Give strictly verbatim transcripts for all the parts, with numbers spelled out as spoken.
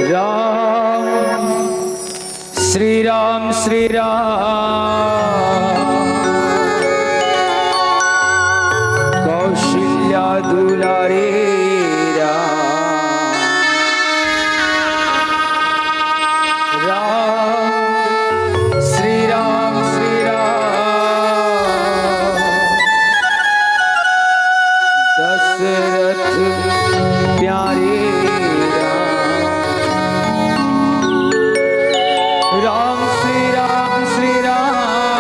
राम श्री राम श्री राम। कौशल्या दुलारे राम। राम श्री राम श्री राम। दशरथ प्यारे राम। राम श्री राम श्री राम।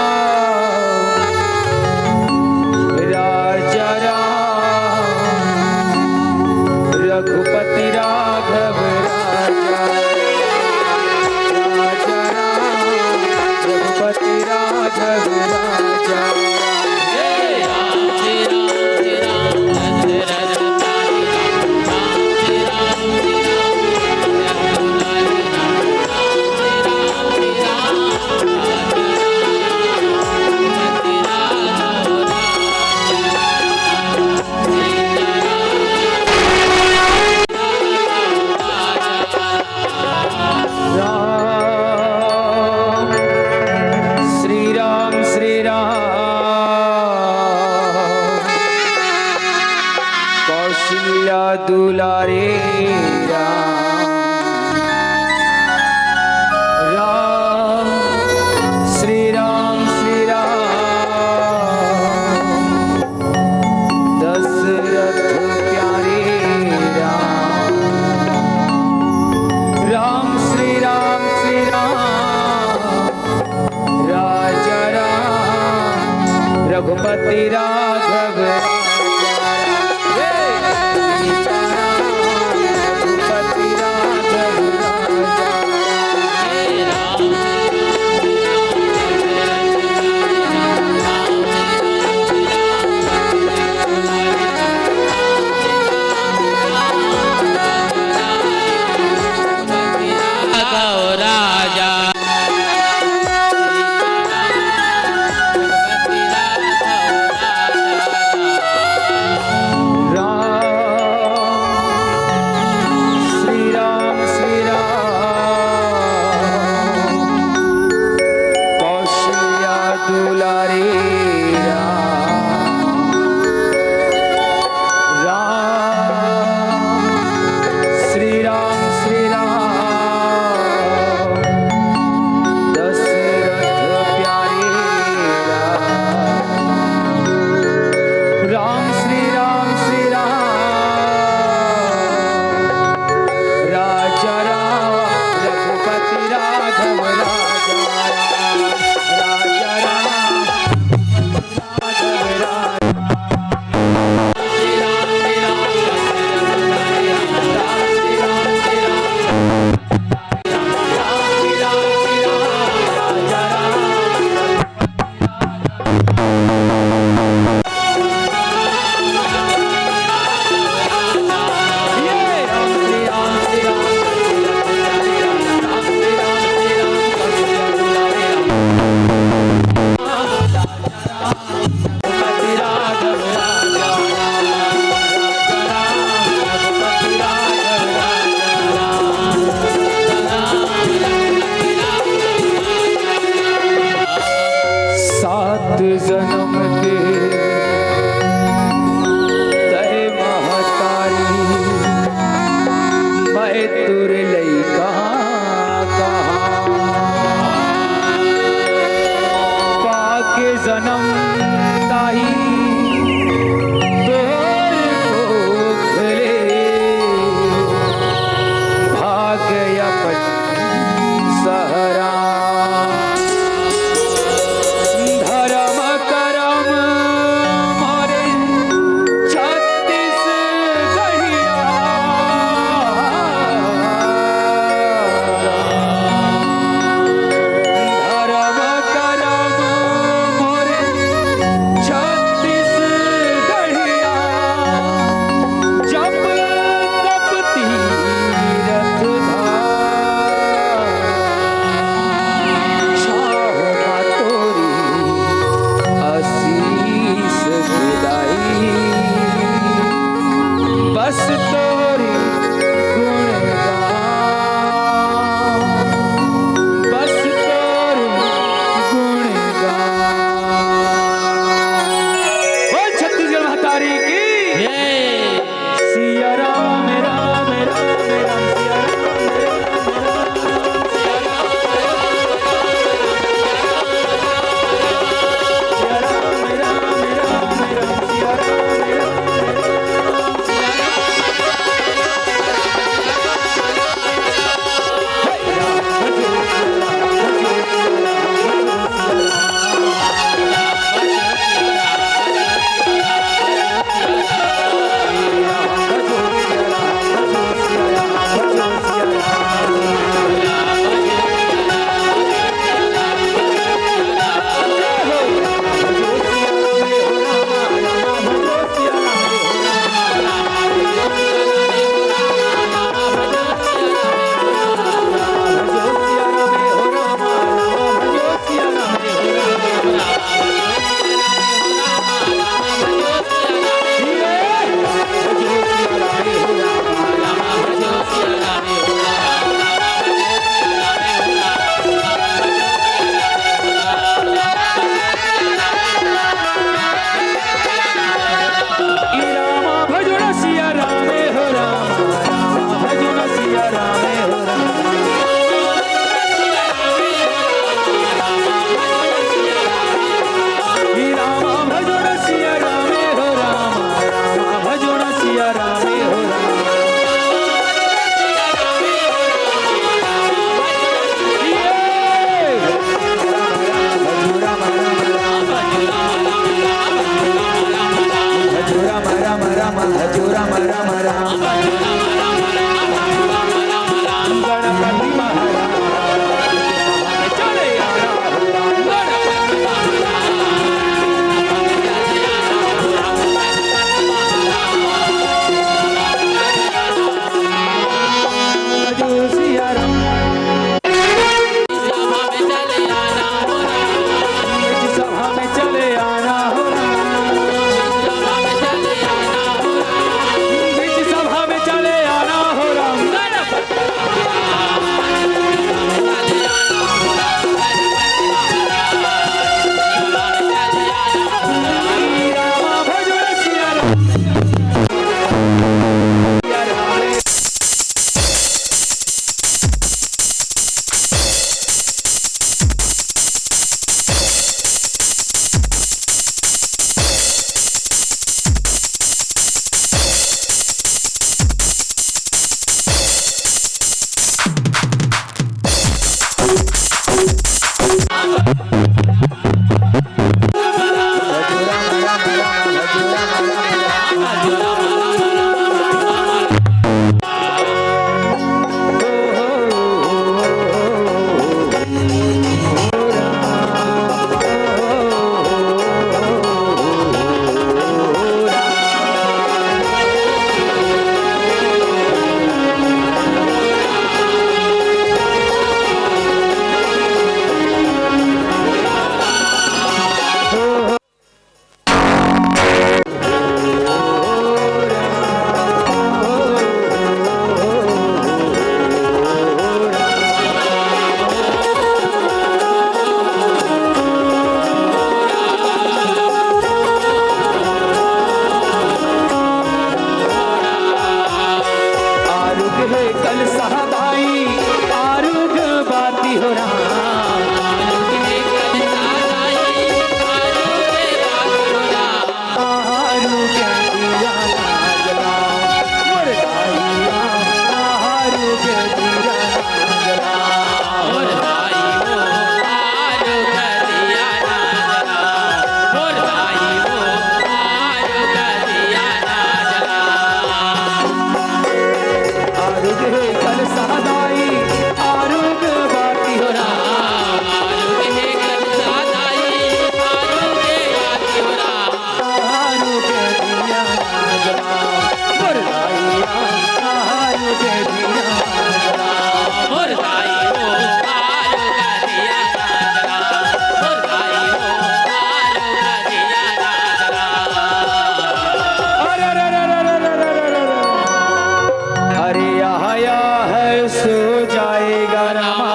हो जाएगा रामा।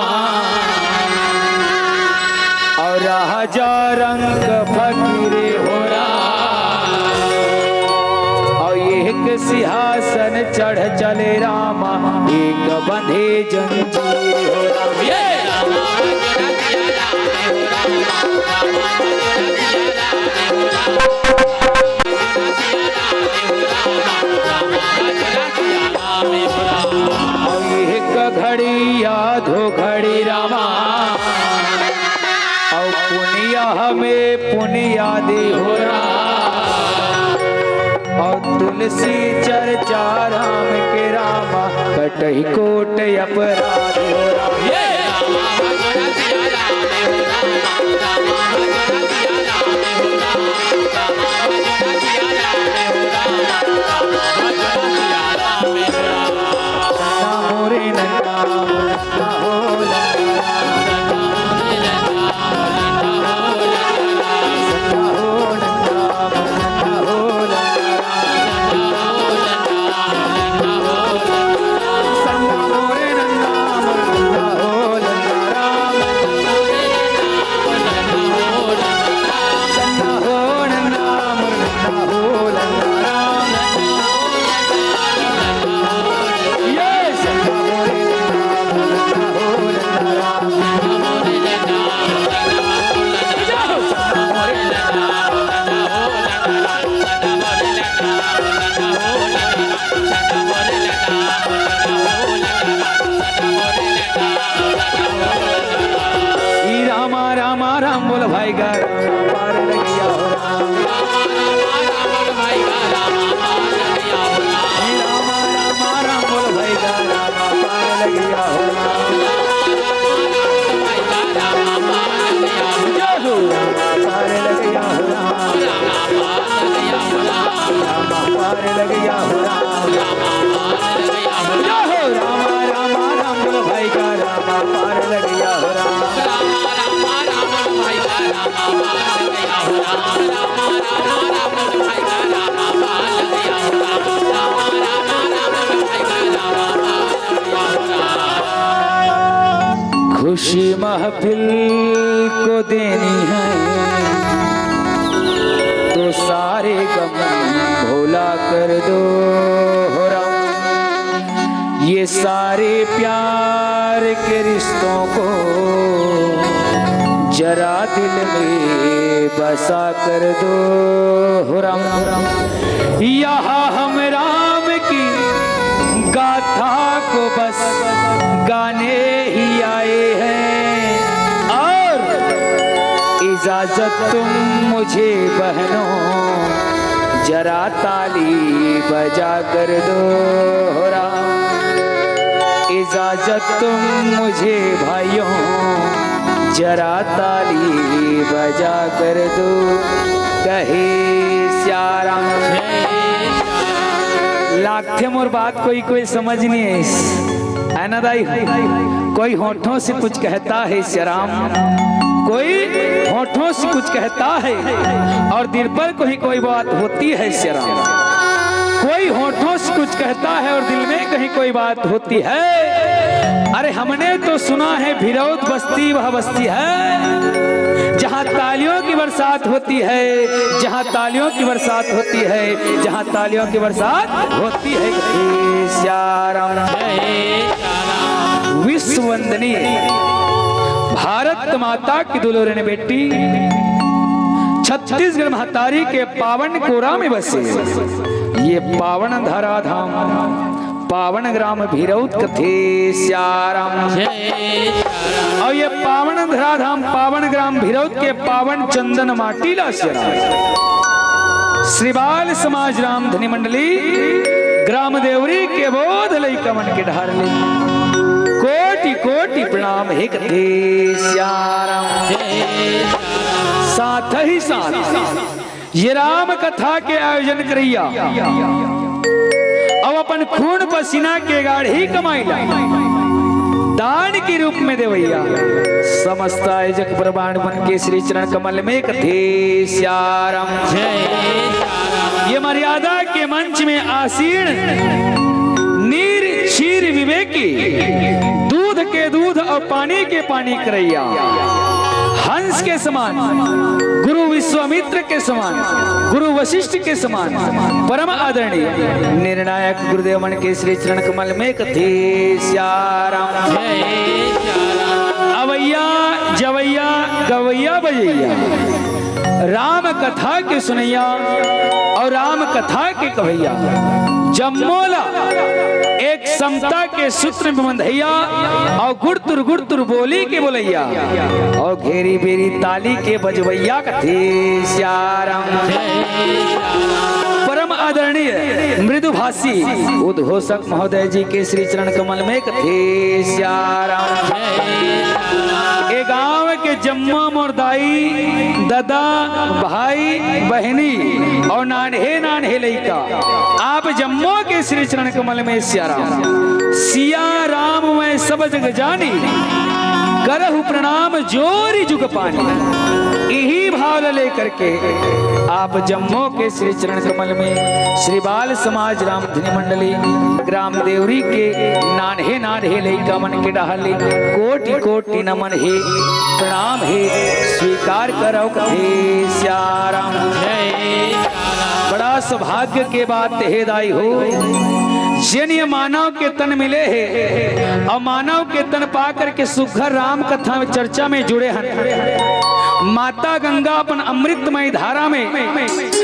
और राजा रंग फकीरे हो राम। और एक सिंहासन चढ़ चले रामा, एक बंधे जंजीर हो राम। ये और एक घड़ी या दो घड़ी रामा, और पुनिया हमें पुनिया दे हो राम। और तुलसी चर्चा राम के रामा, कटही कोट अपराध हो राम। ये ई रामा रामा राम बोल भाई गा, रामा पार लगिया हो राम। ई रामा रामा राम बोल भाई गा, रामा पार लगिया हो राम। जय हो रामा पार लगिया हो राम। रामा पार लगिया हो राम। जय हो रामा रामा राम बोल भाई गा, रामा पार लगिया हो राम। खुशी महफिल को देनी है तो सारे गम भुला कर दो हो राम। ये सारे प्यार के रिश्तों को जरा दिल में बसा कर दो हो राम। यहाँ हम राम की गाथा को बस गाने ही आए हैं। और इजाजत तुम मुझे बहनों, जरा ताली बजा कर दो हो राम। इजाजत तुम मुझे भाइयों, जरा ताली बजा कर दो। कहे श्याम राम। लागथे मोर बात कोई कोई समझ नहीं है। है ना दाई? कोई होठों से कुछ कहता है श्याम, कोई होठों से कुछ कहता है और दिल पर कोई कोई बात होती है श्याम। कोई होठों से कुछ कहता है और दिल में कहीं कोई बात होती है। अरे हमने तो सुना है भिरौत बस्ती वह बस्ती है जहाँ तालियों की बरसात होती है, जहाँ तालियों की बरसात होती है, जहाँ तालियों की बरसात होती है। श्याम राम। विश्व वंदनीय भारत माता की दुलारिन बेटी, छत्तीसगढ़ महतारी के पावन कोरा में बसे ये पावन धराधाम, पावन ग्राम भिरौत कथे श्याम राम। और ये पावन धराधाम, पावन ग्राम भिरौत के पावन चंदन माटी ला श्याम राम। श्री बाल समाज राम धनी मंडली, ग्राम देवरी के बोध लइका मन के ढार ले। कोटि कोटि प्रणाम हे कथे श्याम राम। साथ ही साथ ये राम कथा के आयोजन करैया अउ अपन खून पसीना के गाढ़ी कमाई ला दान के रूप में देवैया समस्त आयोजक प्रमाण मन के श्री चरण कमल में कथे श्याम राम। ये मर्यादा के मंच में आसीन नीर क्षीर विवेकी, दूध के दूध अउ पानी के पानी करइया, हंस के समान, गुरु विश्वामित्र के समान, गुरु वशिष्ठ के समान, परम आदरणीय निर्णायक गुरुदेव मन के श्री चरण कमल में कथे सियाराम। अवैया जवैया गवैया बजैया, राम कथा के सुनैया अउ राम कथा के कवैया, जम्मो ला एक समता के सूत्र में बंधैया अउ गुड़तुर गुड़तुर बोली के बोलैया अउ घेरी बेरी ताली के बजवैया कथे सियाराम। परम आदरणीय मृदुभाषी उद्घोषक महोदय जी के श्री चरण कमल में कथे सियाराम। ए गांव के जम्मो मोर दाई, ददा, भाई, बहिनी अउ नान्हे नान्हे लइका, आप जम्मो के श्री चरण कमल में सियाराम। सिया राम मैं सब जग जानी, करहु प्रणाम जोरि जुग पानी। इही भाव ल लेकर के आप जम्मो के श्री चरण कमल में श्री बाल समाज रामधनी मंडली ग्राम देवरी के नान्हे नान्हे लइका मन के डहर ले कोटि कोटि नमन हे, प्रणाम हे, स्वीकार करव कथे सियाराम। बड़ा सौभाग्य के बात हे दाई हो, जेन ये मानव के तन मिले हे अउ मानव के तन पा करके सुघर राम कथा में चर्चा में जुड़े हन। माता गंगा अपन अमृतमय धारा में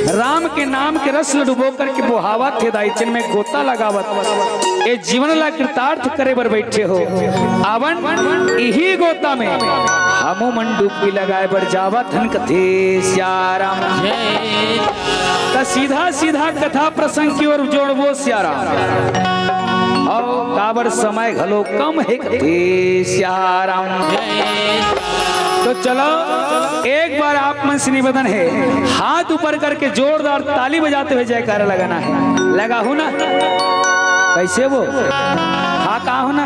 राम के नाम के रस ल डुबो करके बोहावत हे दाई, जेन में गोता लगावत ए जीवन ला कृतार्थ करे बर बैठे हो। आवन इही गोता में हमू मन डुबकी लगाए बर जावत हन कथे सियाराम। त सीधा सीधा कथा प्रसंग की ओर जोड़बो सियाराम। अउ काबर समय घलो कम हे कथे सियाराम। तो चलो एक बार आप मन से निवेदन हे, हाथ ऊपर करके जोरदार ताली बजाते हुए जयकारा लगाना हे। लगाहू ना? कैसे वो? हाँ, कहा हो ना?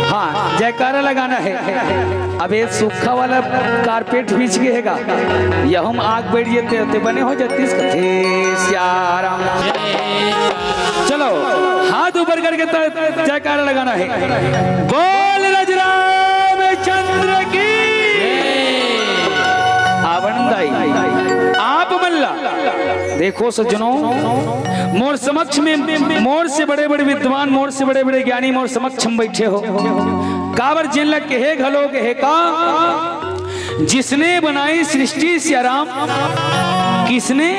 हाँ, जयकारा लगाना हे। अब ये सूखा वाला कारपेट बिछ गे हे गा, यहू म आग बैठ जाते होते बने हो जातीस कथे सियाराम। चलो, हाथ ऊपर करके त-, जयकारा लगाना हे। बोल रज रामचंद्र की। आवन दाई, आप मन ला देखो सज्जनों, मोर समक्ष में मोर से बड़े बड़े विद्वान, मोर से बड़े बड़े ज्ञानी मोर समक्ष में बैठे हो। काबर जेन ला कहे घलो कहे का, जिसने बनाई सृष्टि सियाराम, किसने?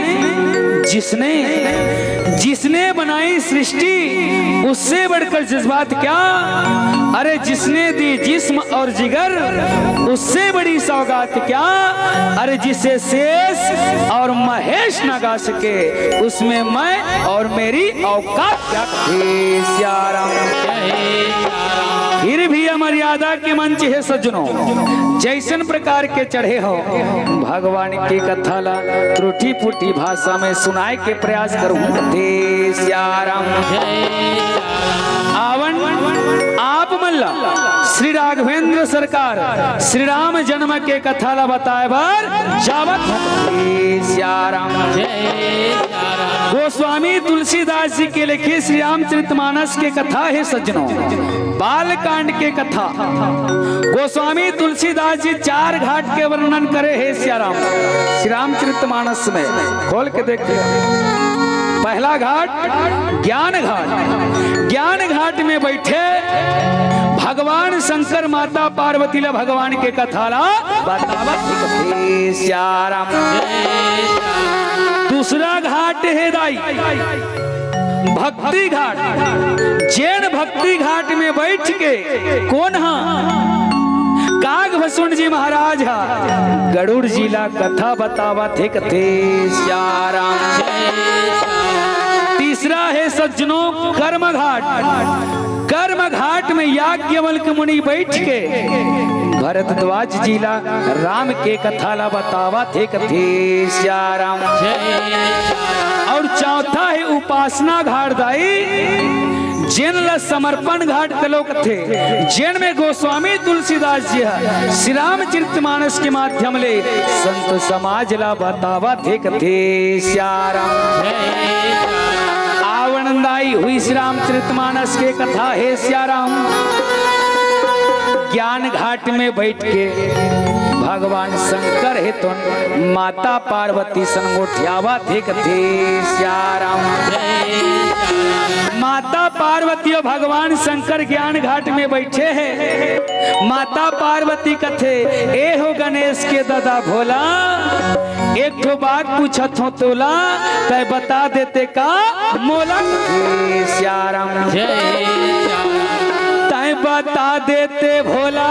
जिसने, जिसने बनाई सृष्टि, उससे बढ़कर जज्बात क्या? अरे जिसने दी जिस्म और जिगर, उससे बड़ी सौगात क्या? अरे जिसे शेष और महेश न गा सके, उसमें मैं और मेरी औकात क्या? हे सियाराम। फिर भी यह मर्यादा के मंच हे सज्जनों, जैसन प्रकार के चढ़े हो, भगवान के कथा ला त्रुटि फूटी भाषा में सुनाए के प्रयास करूं। हे सियाराम। आवन आप मन ला श्री राघवेंद्र सरकार श्री राम जन्म के कथा ला बताए बर जावत हे। सियाराम। गोस्वामी तुलसीदास जी के लिखे श्री रामचरितमानस के कथा हे सज्जनों, बालकांड के कथा। गोस्वामी तुलसीदास जी चार घाट के वर्णन करे हे सियाराम श्री रामचरितमानस में, खोल के देख लियो। पहला घाट ज्ञान घाट। ज्ञान घाट में बैठे भगवान शंकर माता पार्वती ला भगवान के कथा ला बतावत हे सियाराम। दूसरा घाट हे दाई भक्ति घाट। जेन भक्ति घाट में बैठ के कोन हा काग भसुंड जी महाराज हा गरुड़ जी ला कथा बतावत हे कथे सियाराम। तीसरा हे सज्जनों कर्म घाट। कर्म घाट में याज्ञवल्क मुनि बैठ के भरद्वाज जी ला राम के कथा ला बतावत हे कथे सियाराम। और चौथा हे उपासना घाट दाई, जेन ला समर्पण घाट कलो कथे, जेन में गोस्वामी तुलसीदास जी ह श्री रामचरितमानस के माध्यम ले संत समाज ला बतावत हे कथे सियाराम। आवन दाई हुई श्री रामचरितमानस के कथा हे सियाराम। ज्ञान घाट में बैठ के भगवान शंकर हे तो माता पार्वती सन गोठियावत हे कथे सियाराम। माता पार्वती अउ भगवान शंकर ज्ञान घाट में बैठे हे। माता पार्वती कथे, "ए हो गणेश के ददा भोला, एक ठो बात पूछत हों तोला, तैं बता देते का मोला?" हे सियाराम। जय सियाराम। तैं बता देते भोला,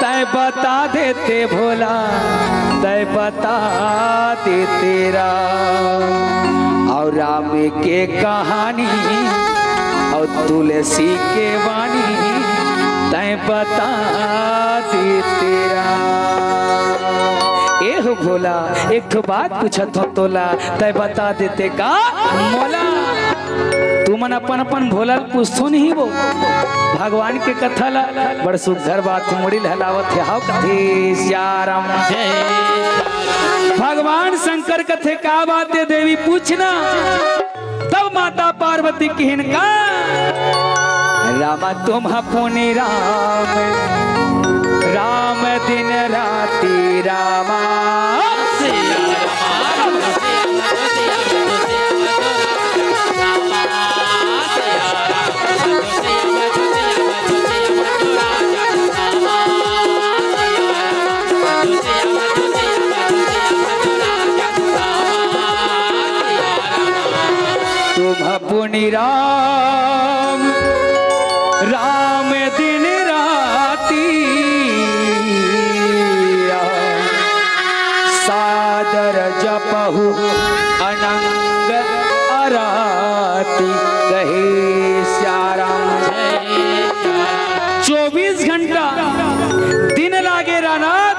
तैं बता देते भोला, तैं बता देते राम। अउ राम के कहानी अउ तुलसी के वाणी, तैं बता देते राम। ए हो भोला, एक ठो बात पूछत हों तोला, तैं बता देते का मोला? तुमन अपन अपन भोला ल पूछथो नहीं वो भगवान के कथा ला। बड़ सुघर बात हे, मुड़ी ल हलावत हे, हाव कथे सियाराम। जय। भगवान शंकर कथे, "का बात हे देवी, पूछना।" तब माता पार्वती किहिन का, "रामा तुम पुनि राम, राम दिन राति रामा।" तुम पुनि राम, राम दिन राति, सादर जपहु अनंग आरती। कहे सियाराम। चौबीस घंटा, दिन लागे ना रात,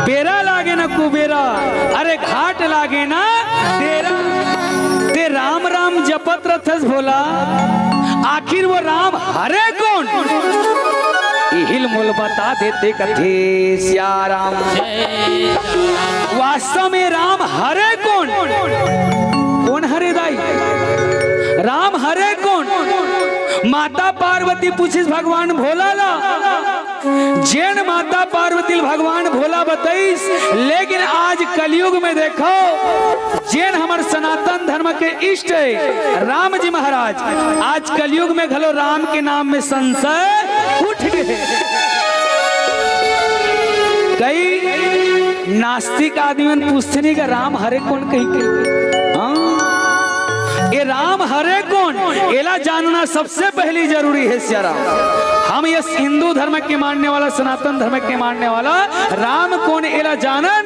बेरा लागे ना कुबेरा, अरे घाट लागे ना डेरा। तैं राम राम जपत रथस भोला, आखिर वो राम हरे कोन? इही ल मोला बता देते कथे सियाराम। वास्तव में राम हरे कोन? कोन हरे दाई? राम हरे कोन? माता पार्वती पूछिस भगवान भोला ला। जेन माता पार्वती ल भगवान भोला बतइस, लेकिन आज कलयुग में देखो, जेन हमर सनातन धर्म के इष्ट हे राम जी महाराज, आज कलयुग में घलो राम के नाम में संशय उठ गे। कई नास्तिक आदमी मन पूछथे नहीं का, "राम हरे कोन?" कहिके। हाँ, ये राम हरे कोन, एला जानना सबसे पहली जरूरी हे सियाराम। हम ये हिंदू धर्म के मानने वाला, सनातन धर्म के मानने वाला, राम कोन एला जानन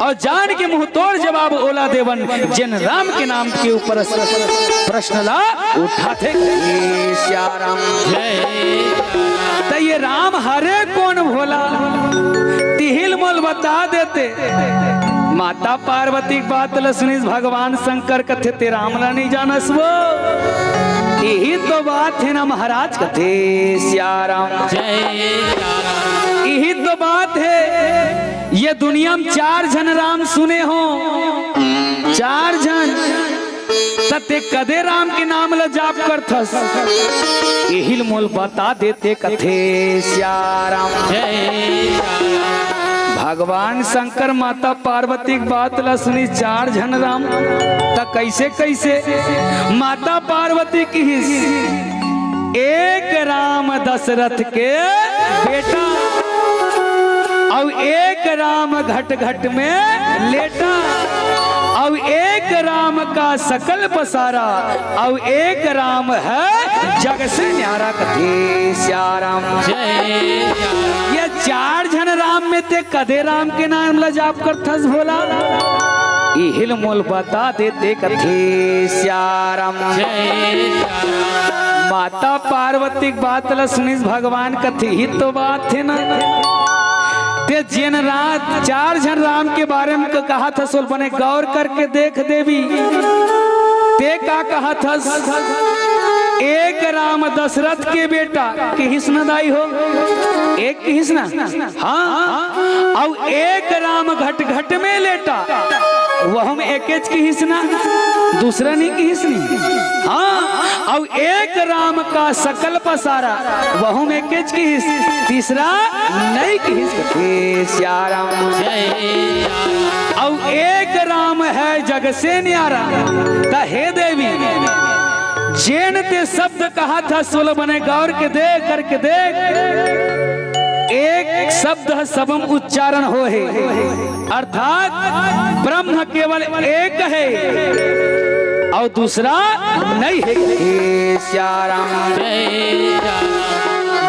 अउ जान के मुंह तोड़ जवाब ओला देवन, जेन राम के नाम के ऊपर प्रश्न ला उठाथे। सियाराम। त ये राम हरे कोन भोला, तिही ल मोला बता देते। माता पार्वती के बात ल सुनिस भगवान शंकर, कथे, "तैं राम ला नहीं जानस वो?" इही तो बात हे ना महाराज, कथे सियाराम। इही तो बात हे, ये दुनिया में चार झन राम सुने हों, चार झन। त तैं कदे राम के नाम ल जाप करथस? इही ल मोला बता देते, कथे सियाराम। भगवान शंकर माता पार्वती के बात ल सुनिस, चार झन राम। त कइसे कइसे? माता पार्वती किहिस, एक राम दशरथ के बेटा, अउ एक राम घट घट में लेटा, अउ एक राम का सकल पसारा, अउ एक राम है जग से न्यारा, कथे सियाराम। ये चार झन राम में तैं कदे राम के नाम ला जाप करथस भोला? इही ल मोला बता देते, कथे सियाराम। माता पार्वती के बात ला सुनिस भगवान, कथे, इही तो बात हे ना। तैं जेन राम चार झन राम के बारे में क-, कहत हस, ओला बने गौर करके देख देवी। तैं का कहत हस? एक राम दशरथ के बेटा, किहिस न दाई हो? एक किहिस न? हाँ। अउ एक राम घट घट में लेटा। वहू में एकेच किहिस ना, दूसरा नहीं किहिस नहीं। हाँ, अउ एक राम का सकल पसारा, वहू में एकेच किहिस, तीसरा नहीं किहिस। हे सिया राम। अउ एक राम है जग से न्यारा। त हे देवी, जेन ते शब्द कहत हस, ओला बने गौर के देख, करके देख। एक शब्द ह सबम उच्चारण होहे, अर्थात ब्रह्म केवल एक हे अउ दूसरा नहीं हे। हे सिया राम।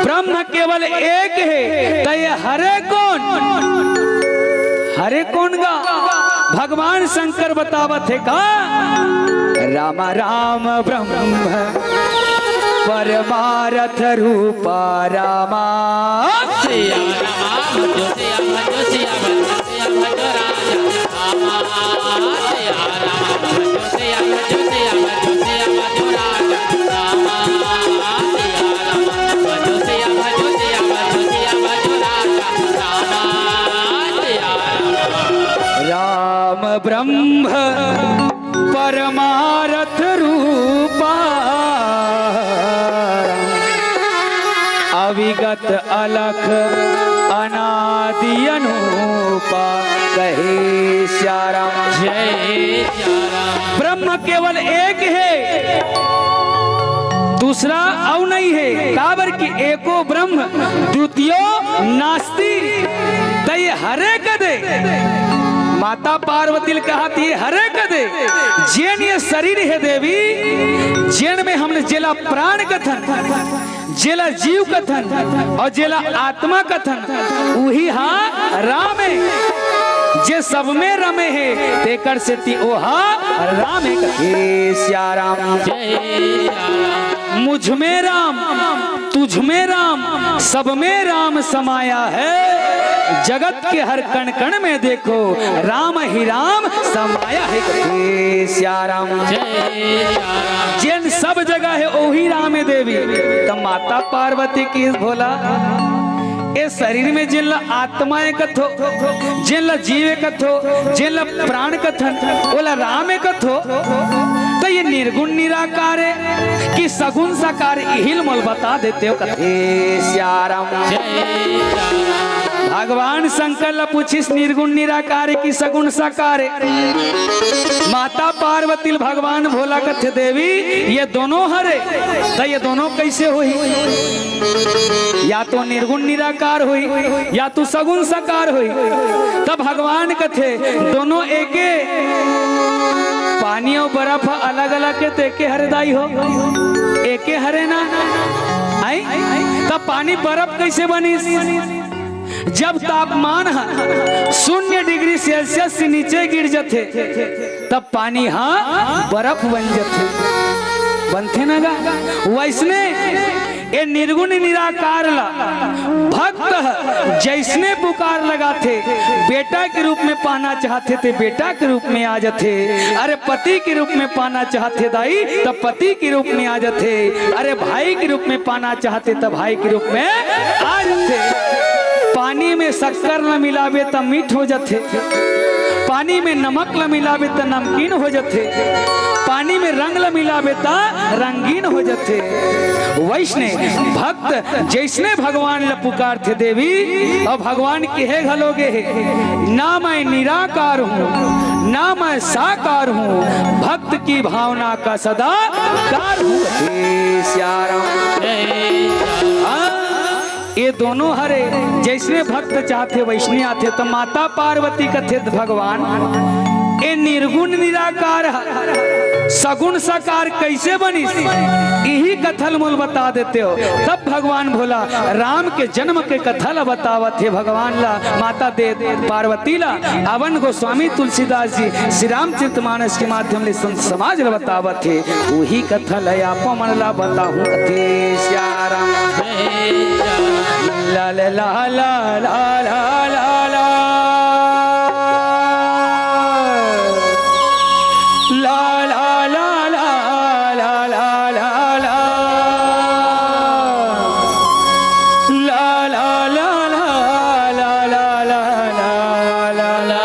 ब्रह्म केवल एक हे, त ये हरे कोन? हरे कोन गा? भगवान शंकर बतावत हे का? राम राम ब्रह्म परमारथ रूपा रामा। सिया रामा, भजो सिया, भजो सिया, भजो सिया, भजो राजा रामा। सिया रामा, भजो सिया, भजो सिया, भजो सिया, भजो राजा रामा। सिया रामा, भजो सिया, भजो सिया, भजो सिया, भजो राजा रामा। सिया रामा। राम ब्रह्म परमारथ रूपा अविगत अलख अनादि अनूपा। कहे सिया राम। जय सिया राम। ब्रह्म केवल एक हे, दूसरा अउ नहीं हे। काबर कि एको ब्रह्म द्वितीयो नास्ति। त ये हरे कदे, माता पार्वती ल कहत हे हरे कदे, जेन ये शरीर हे देवी, जेन में हमन जेला प्राण कथन, जेला जीव कथन अउ जेला आत्मा कथन, उही हा राम हे। जे सब में रमे हे, तेकर सेती ओहा राम हे। कहे सिया राम। जय सिया राम। मुझ में राम, तुझ में राम, सब में राम समाया है। जगत के हर कण कण में देखो, राम ही राम समाया है। हे सिया राम। जय सिया राम। जेन सब जगह हे, ओही राम हे देवी। त माता पार्वती किहिस भोला, ए शरीर में जेन ला आत्मा ए कथो, जेन ला जीव ए कथो, जेन ला प्राण कथन, ओला राम ए कथो, त ये निर्गुण निराकार ए कि सगुण साकार, इही ल मोला बता देतेव। कथे सिया राम। भगवान शंकर ला पूछिस, निर्गुण निराकार ए कि सगुण साकार ए? माता पार्वती ल भगवान भोला कथे, देवी, ये दोनों हरे, त ये दोनों कइसे होही? या तो निर्गुण निराकार होही, या तो सगुण साकार होही। तब भगवान कथे, दोनों एके, पानी अउ बरफ अलग-अलग हे त एके हरे दाई हो, एके हरे ना? आई? तब पानी बरफ कइसे बनिस? जब तापमान ह शून्य डिग्री सेल्सियस से नीचे गिर जथे, तब पानी ह बरफ बन जथे, बनथे ना गा? वइसने ए निर्गुण निराकार ला भक्त ह जइसने पुकार लगाथे, बेटा के रूप में पाना चाहथे ते बेटा के रूप में आ जथे, अरे पति के रूप में पाना चाहथे दाई त पति के रूप में आ जथे, अरे भाई के रूप में पाना चाहथे त भाई के रूप में आ जथे। पानी में शक्कर न मिलाबे त मीठ हो जथे, पानी में नमक ल मिलाबे त नमकीन हो जथे, पानी में रंग ल मिलाबे त रंगीन हो जथे। वइसने भक्त जइसने भगवान ल पुकारथे देवी, अउ भगवान केहे घलो गे हे, ना मैं निराकार हूँ, ना मैं साकार हूँ, भक्त की भावना का सदाकार हूँ। हे सिया राम। हाँ, ये दोनों हरे जइसने भक्त चाहथे वइसने आथे। त माता पार्वती कथे, भगवान, ए निर्गुण निराकार ह सगुण साकार कइसे बनिस? इही कथा ल मोला बता देतेव। तब भगवान भोला राम के जन्म के कथा ल बतावत हे भगवान ला, माता दे पार्वती ला। अवन गोस्वामी तुलसीदास जी श्री रामचरित मानस के माध्यम ले संत समाज ल बतावत हे। उही कथा ल आप मन ला बताहूँ। कथे सिया राम। ला ला ला ला ला ला ला। ला ला ला ला ला ला ला ला। ला ला ला ला ला ला ला ला ला।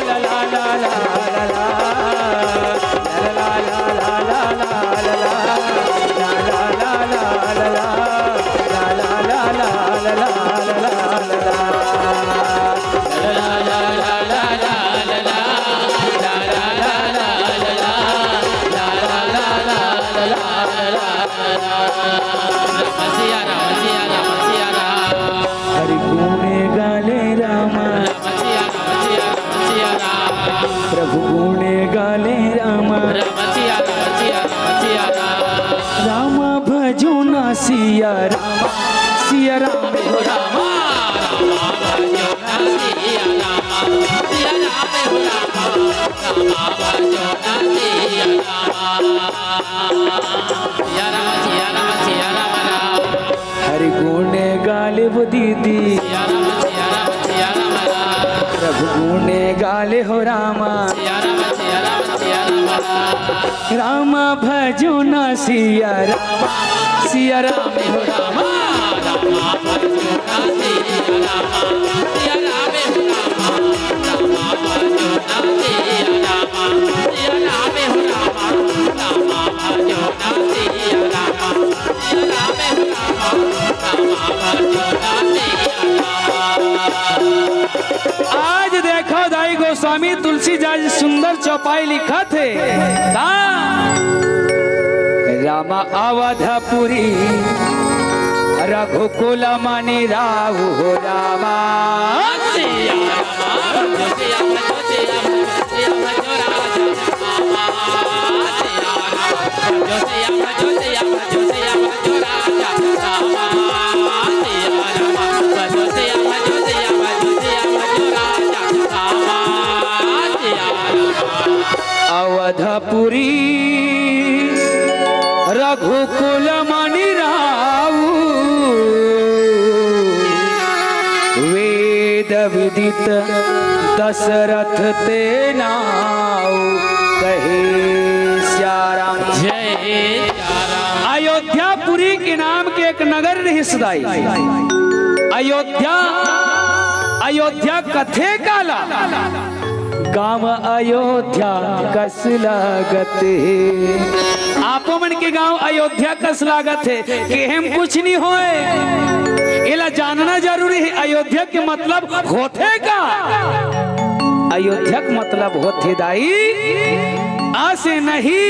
हरि गुण गाले रामा, प्रभु गुण गाले रामा। रामा भजो ना सिया रामा, सिया राम हो रामा। हरि गुण गाले वो दीदी, प्रभु गुण गाले हो रामा। रामा भजो ना सिया रामा, सिया राम हो रामा। आज देखो दाई गोस्वामी तुलसीदास जी सुंदर चौपाई लिखत हे का? राम अवधपुरी रघुकुल मणि राहु हो रामा। अवधपुरी रघुकुल मणि राहु, वेद विदित दशरथ ते नाऊ। कहे सिया राम। जय सिया राम। अयोध्यापुरी के नाम के एक नगर रिहिस दाई। अयोध्या, अयोध्या कथे काला? गांव अयोध्या कस लागत हे। आपो मन के गांव अयोध्या कस लागत हे, केहेम कुछ नहीं होय। एला जानना जरूरी हे, अयोध्या के मतलब होथे का? अयोध्या के मतलब होथे दाई, अ से नहीं,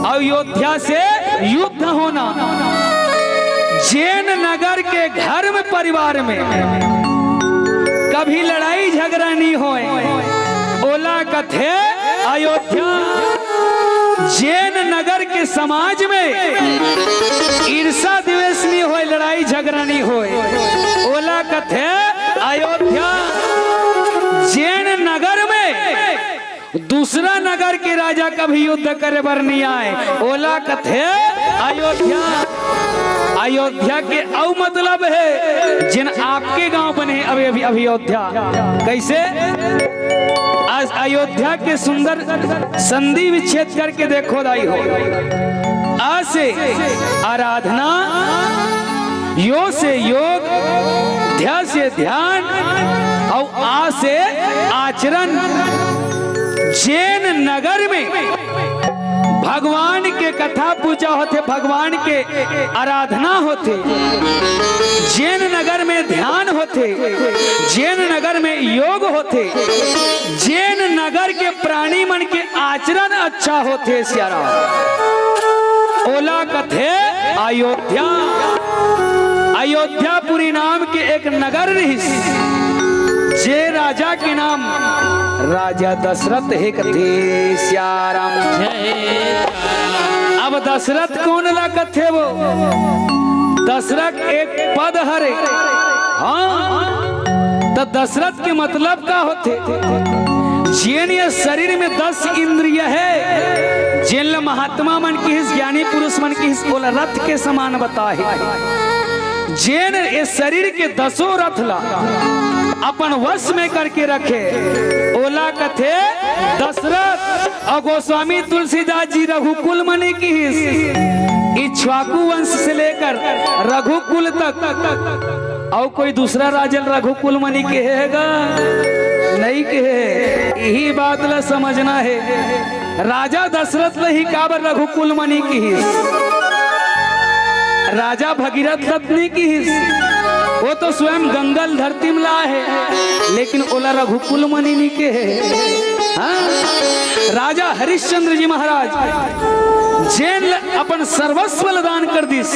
अयोध्या से युद्ध होना। जेन नगर के घर में, परिवार में कभी लड़ाई झगड़ा नहीं होय, ओला कथे अयोध्या। जेन नगर के समाज में ईर्षा द्वेष नहीं होय, लड़ाई झगड़ा नहीं होय, ओला कथे अयोध्या। जेन नगर में दूसरा नगर के राजा कभी युद्ध करे बर नहीं आए, ओला कथे अयोध्या। अयोध्या के अउ मतलब हे, जेन आपके गांव बने अभी, अभी, अभी अयोध्या। कैसे? आज अयोध्या के सुंदर संधि विच्छेद करके देखो दाई हो। अ से आराधना, यो से योग, ध्या से ध्यान, अउ आ से आचरण। जेन नगर में भगवान के कथा पूजा होथे, भगवान के आराधना होथे, जेन नगर में ध्यान होथे, जेन नगर में योग होथे, जेन नगर के प्राणी मन के आचरण अच्छा होथे सियाराम, ओला कथे अयोध्या। अयोध्यापुरी नाम के एक नगर रिहिस, जे राजा के नाम राजा दशरथ हे कथे सियाराम। जय सियाराम। दशरथ कोन ला कथे वो? दशरथ एक पद हरे। हाँ, त दशरथ के मतलब का होथे? जेन ये शरीर में दस इंद्रिय हे, जेन ला महात्मा मन किहिस, ज्ञानी पुरुष मन किहिस, ओला रथ के समान बताहे। जेन ये शरीर के दसों रथ ला अपन वश में करके रखे, ओला कथे दशरथ। अउ गोस्वामी तुलसीदास जी रघुकुल मणि किहिस, इक्ष्वाकु वंश से लेकर रघुकुल तक। अउ कोई दूसरा राजन रघुकुल मणि किहे गा? नहीं किहे। इही बात ला समझना हे। राजा दशरथ ल ही काबर रघुकुल मणि किहिस? राजा भगीरथ ल त नइ किहिस। वो तो स्वयं गंगा ल धरती म लाए हे, लेकिन ओला रघुकुल मणि नइ किहे। हाँ? राजा हरिश्चंद्र जी महाराज जेन ल अपन सर्वस्व ल दान कर दिस,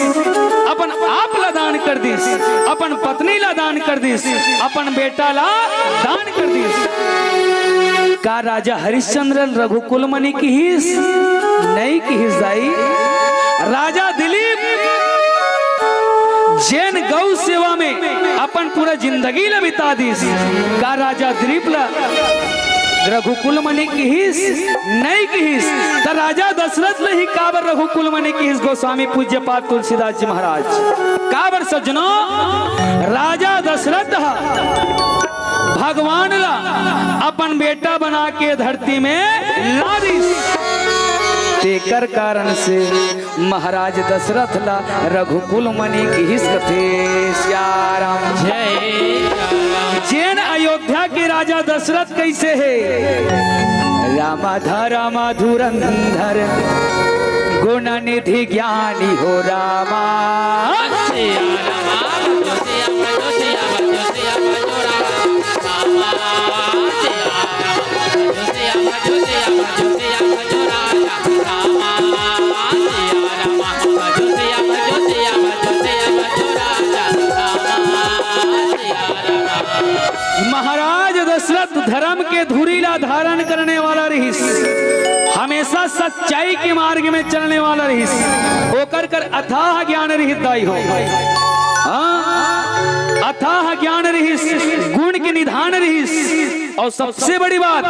अपन आप ल दान कर दिस, अपन पत्नी ल दान कर दिस, अपन बेटा ल दान कर दिस। का राजा हरिश्चंद्र ल रघुकुल मणि किहिस? नइ किहिस दाई। राजा दिलीप जेन गौ सेवा में अपन पूरा जिंदगी ल बिता दिस, का राजा दिलीप ल रघुकुल मणि किहिस? नइ किहिस। त राजा दशरथ ल ही काबर रघुकुल मणि किहिस गोस्वामी पूज्यपाद तुलसीदास जी महाराज? काबर सज्जनों, राजा दशरथ ह भगवान ला अपन बेटा बना के धरती में ला दिस। तेकर कारण से महाराज दशरथ ला रघुकुल मणि किहिस कथे। सियाराम। जय राम। जेन अयोध्या के राजा दशरथ कइसे हे? राम धरम धुरंधर गुण निधि ज्ञानी हो रामा। महाराज दशरथ धर्म के धुरी ला धारण करने वाला रहिस, हमेशा सच्चाई के मार्ग में चलने वाला रहिस, ओकर कर अथाह ज्ञान रहिस दाई हो। हाँ, अथाह ज्ञान रहिस, गुण के निधान रहिस, अउ सबसे बड़ी बात,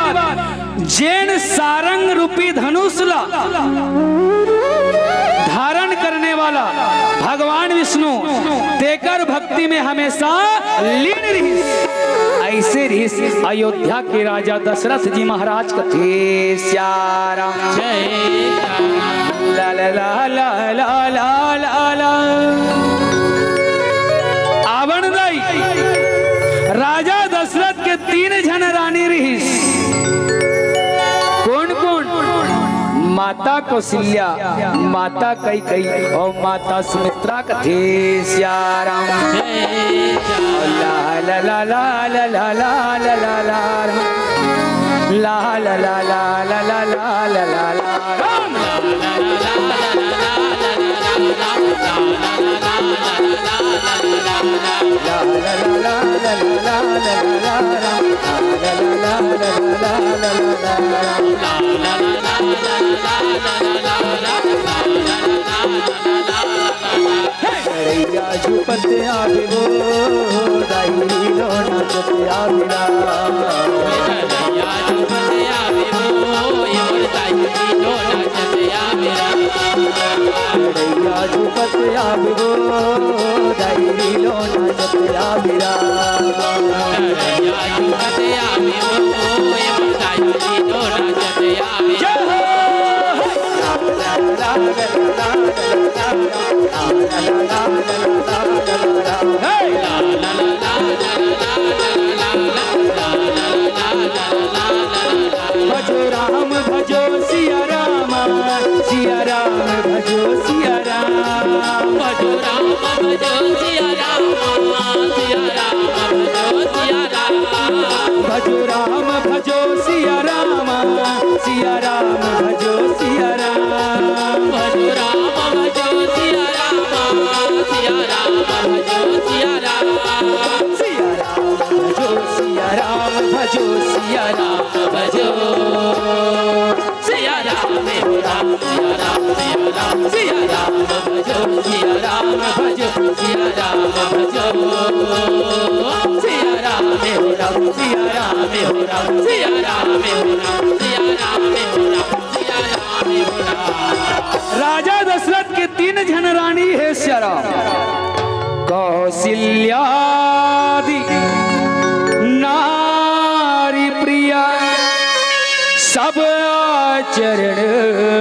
जेन सारंग रूपी धनुष ला धारण करने वाला भगवान विष्णु, तेकर भक्ति में हमेशा लीन रहिस। अइसे रहिस अयोध्या के राजा दशरथ जी महाराज कथे। सियाराम। जय राम। ला ला ला ला ला ला ला ला। आवन दाई, राजा दशरथ के तीन झन रानी रहिस। कोन कोन? माता कौशल्या, माता कैकेयी अउ माता सुमित्रा कथे। सियाराम। ला ला ला ला ला ला ला ला ला ला। ला ला ला ला ला ला ला ला ला ला। लड़ैया झूपत आवे वो, दाई लो नाचत आवे राम। लड़ैया झूपत आवे वो, ये मोर दाई लो नाचत आवे राम। लड़ैया झूपत आवे वो, दाई लो नाचत आवे राम। लड़ैया झूपत आवे वो, ये मोर दाई लो नाचत आवे। जय हो। भजो राम भजो सिया राम, सिया राम भजो सिया राम। भजो राम भजो सिया राम, सिया राम भजो सिया राम। भजो राम भजो सिया राम, सिया राम भजो सिया राम। भजो राम भजो सिया राम, सिया राम भजो, सिया राम भजो, सिया राम हो राम, सिया राम हो राम, सिया राम हो राम, सिया राम हो राम, सिया राम हो राम। राजा दशरथ के तीन झन रानी हे सिया राम। कौशल्यादि नारी प्रिया, सब आचरण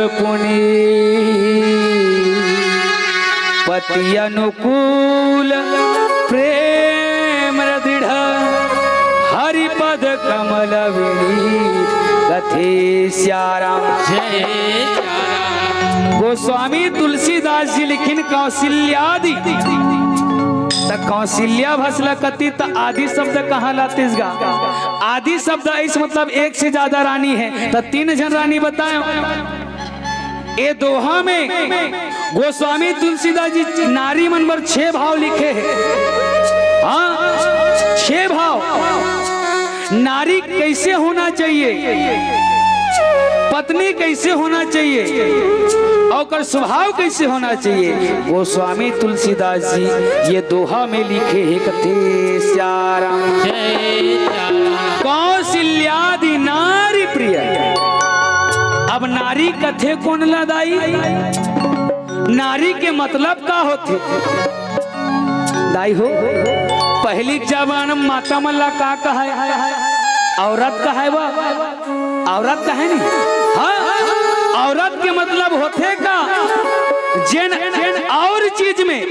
पुनीत। पति अनुकूल प्रेम दृढ़, हरि पद कमल विनीत। कथे सिया राम। जय सिया राम। गोस्वामी तुलसीदास जी लिखिन कौशल्यादि, त कौशल्या भस ल कति त आदि शब्द कहाँ लातिस गा? आदि शब्द ऐस मतलब एक से ज्यादा रानी हे, त तीन झन रानी बताए। ए दोहा में गोस्वामी तुलसीदास जी नारी मन बर छह भाव लिखे हे। हाँ, छह भाव। नारी कैसे होना चाहिए, पत्नी कैसे होना चाहिए, और ओकर स्वभाव कैसे होना चाहिए, गोस्वामी तुलसीदास जी ये दोहा में लिखे हे। कथे सिया राम। जय सिया राम। कौशल्यादि नारी प्रिय। अब नारी कथे कोन ला दाई? नारी के मतलब का होथे? दाई हो, पहिली के जमाना म माता मन ला का कहे? औरत कहे वा, औरत कहे नहीं। हाँ, औरत के मतलब होथे का, जेन, जेन और चीज में,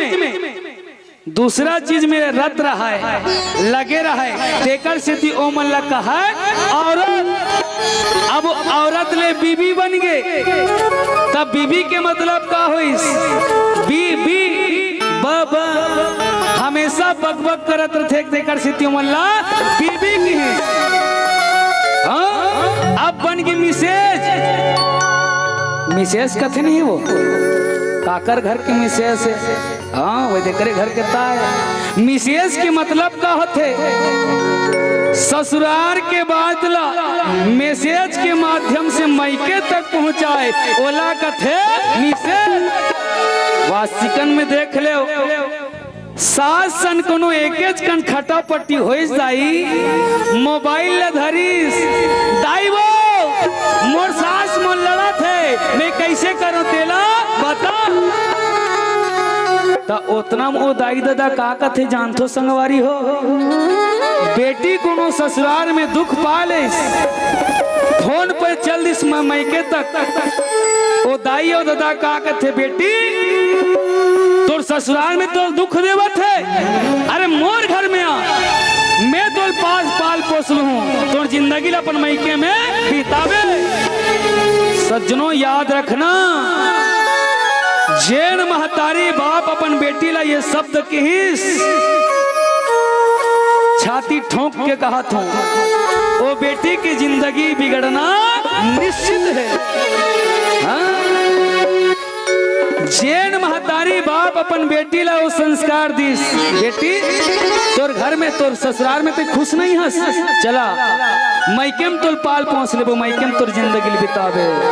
दूसरा चीज में रत रहाय, लगे रहाय, तेकर सेती ओमन ला कहाय औरत। अब औरत ले बीबी बन गे, तब बीबी के मतलब का होइस? बी, बी, ब, ब, हमेशा बकबक करत रथे, तेकर सेती ओमन ला बीबी किहिस। हाँ, अब बन गे मिसेज। मिसेज कथे नहीं वो, काकर घर के मिसेज हे? हाँ, वो तेकरे घर के ताय। मिसेज के मतलब का होथे? ससुरार के बात ला मैसेज के माध्यम से मइके तक पहुंचाए, ओला कथे मिसेज। वासिकन में देख ले, सास सन कोनो एकेच कन खटापटी होइस दाई, मोबाइल ला धरिस, "दाई वो, मोर सास मोर लड़त हे, मैं कैसे करूं तेला बता।" त ओतना म ओ दाई ददा का कथे जानथो संगवारी हो? बेटी कोनो ससुरार में दुख पा लेस, फोन पे चल दिस म-, मइके तक। ओ दाई ओ ददा का कथे, "बेटी, तोर ससुरार में तोर दुख देवत हे, अरे मोर घर में आ, मैं तोर पास पाल पोस लूं, तोर जिंदगी ला अपन मइके में बिताबे।" सज्जनों, याद रखना, जेन महतारी बाप अपन बेटी ला ये शब्द किहिस, छाती ठोंक के कहत हूं, ओ बेटी की जिंदगी बिगड़ना निश्चित है। हाँ? जेन महतारी बाप अपन बेटी ला वो संस्कार दिस, "बेटी, तोर घर में, तोर ससुरार में ते खुश नहीं हस, चला मइके में तोर पाल पोस लेबो, मइके में तोर जिंदगी ल बिताबे।"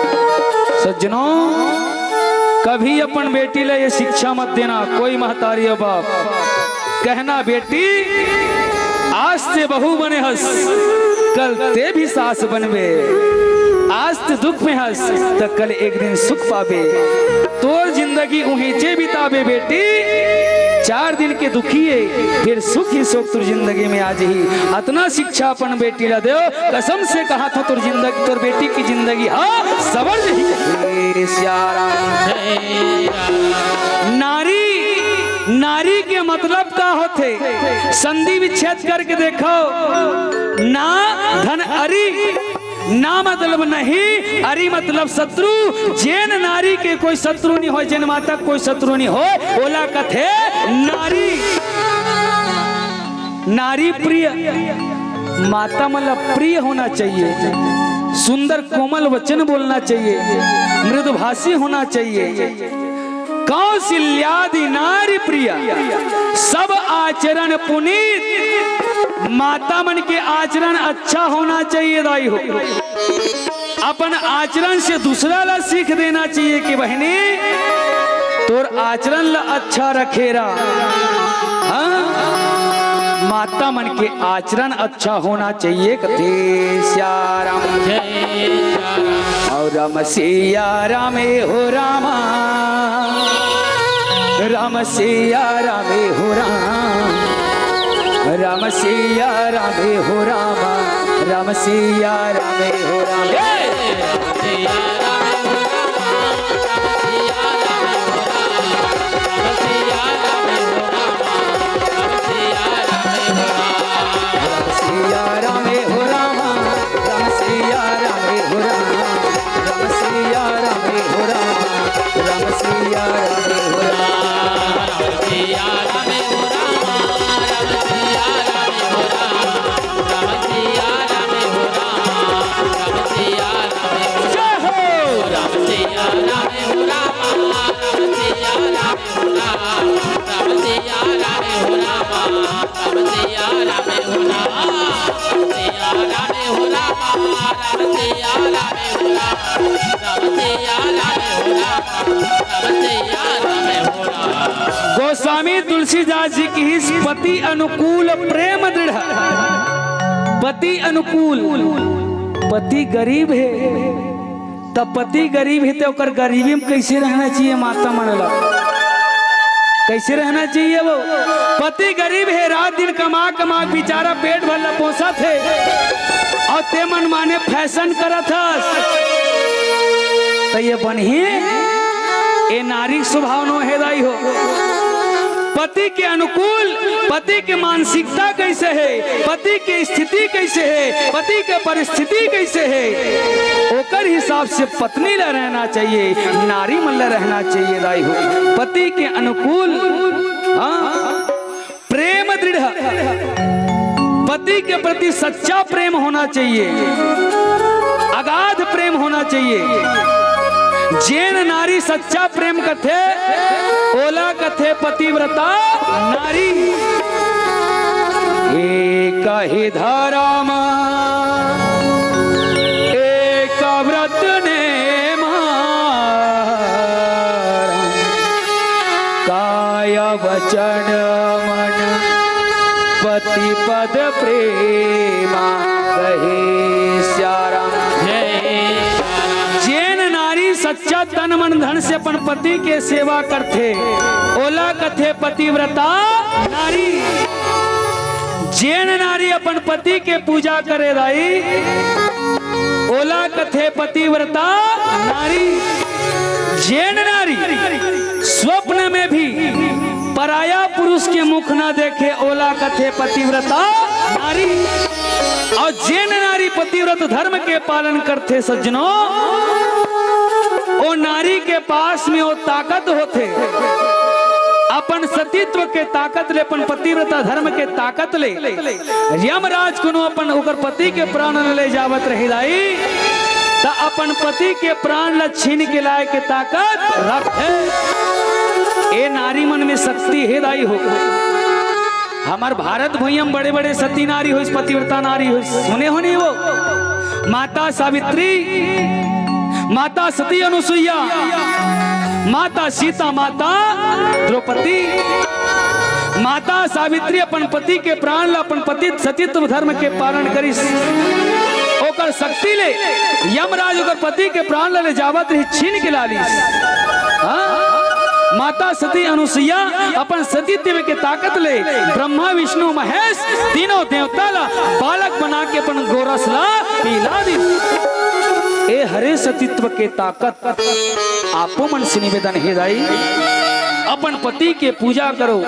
सज्जनों, कभी अपन बेटी ला ये शिक्षा मत देना, कोई महतारी या बाप। कहना, "बेटी, आज ते बहू बने हस, कल ते भी सास बनबे। आज ते दुख में हस, त कल एक दिन सुख पाबे। तोर जिंदगी उहेंचे बिताबे बेटी, चार दिन के दुखी हे, फिर सुख ही सुख तोर जिंदगी में आ जही।" अतना शिक्षा अपन बेटी ला देव, कसम से कहा था, तोर जिंदगी, तोर बेटी की जिंदगी हा सवर जही। हे सिया राम। नारी, नारी के मतलब का होथे? संधि विच्छेद करके देखो, ना धन अरी, ना मतलब नहीं, अरी मतलब शत्रु। जेन नारी के कोई शत्रु नहीं होय, जेन माता के कोई शत्रु नहीं होय, ओला कथे नारी। नारी प्रिय, माता मन ला प्रिय होना चाहिए, सुंदर कोमल वचन बोलना चाहिए, मृदुभाषी होना चाहिए। कौशल्यादि नारी प्रिय, सब आचरण पुनीत। माता मन के आचरण अच्छा होना चाहिए दाई हो। अपन आचरण से दूसरा ला सीख देना चाहिए कि बहिनी, तोर आचरण ला अच्छा रखे रा। हाँ? माता मन के आचरण अच्छा होना चाहिए, कथे सियाराम। जय सियाराम। और राम सिया राम ए हो रामा, राम सिया राम ए हो राम, राम सिया राम ए हो रामा, राम सिया राम ए हो राम। जय सिया राम। सिया राम हो रामा, राम सिया राम हो रामा, राम सिया राम हो रामा, राम सिया राम हो रामा। जय हो। गोस्वामी तुलसीदास जी कहिस, पति अनुकूल प्रेम दृढ़। पति अनुकूल, पति गरीब हे, त पति गरीब हे, त ओकर गरीबी में कइसे रहना चाहिए माता मन ला? कइसे रहना चाहिए वो? पति गरीब हे, रात दिन कमा कमा के बेचारा पेट भर ला पोसत हे, अउ ते मन माने फैशन करत हस, त ये बनही? ए नारी के स्वभाव नो हे दाई हो। पति के अनुकूल, पति के मानसिकता कइसे हे, पति के स्थिति कइसे हे, पति के परिस्थिति कइसे हे, ओकर हिसाब से पत्नी ला रहना चाहिए, नारी मन ला रहना चाहिए दाई हो। पति के अनुकूल, हाँ, प्रेम दृढ़, पति के प्रति सच्चा प्रेम होना चाहिए, अगाध प्रेम होना चाहिए। जेन नारी सच्चा प्रेम कथे, ओला कथे पतिव्रता नारी। एक ही धर्म, एक व्रत ने मारा, काय वचन मन पति पद प्रेमा, कहे सियाराम। जय सियाराम। जेन नारी सच्चा तन मन धन से अपन पति के सेवा करथे, ओला कथे पतिव्रता नारी। जेन नारी अपन पति के पूजा करे दाई, ओला कथे पतिव्रता नारी। जेन नारी स्वप्न में भी पराया पुरुष के मुख ना देखे, ओला कथे पतिव्रता नारी। अउ जेन नारी पतिव्रत धर्म के पालन करथे सज्जनों, ओ नारी के पास में ओ ताकत होथे, अपन सतीत्व के ताकत ले, अपन पतिव्रता धर्म के ताकत ले, यमराज कोनो अपन ओकर पति के प्राण ल ले जावत रही दाई, त अपन पति के प्राण ल छीन के लाए के ताकत रखथे। ए नारी मन में शक्ति हे दाई हो। हमर भारत भुइयां म बड़े-बड़े सती नारी होइस, पतिव्रता नारी होइस, सुने हो नहीं वो? माता सावित्री, माता सती अनुसुईया, माता सीता, माता द्रौपदी। माता सावित्री अपन पति के प्राण ला, अपन पति सतीत्व धर्म के पालन करिस। ओकर शक्ति ले यमराज ओकर पति के प्राण ला ले जावत रही, छीन के लालिस। हाँ? माता सती अनुसुईया अपन सतीत्व के ताकत ले ब्रह्मा, विष्णु, महेश तीनों देवता ला बालक बना के अपन गोरस ला पिला दिस। ए हरे सतीत्व के ताकत। आपो मन से निवेदन हे दाई, अपन पति के पूजा करो।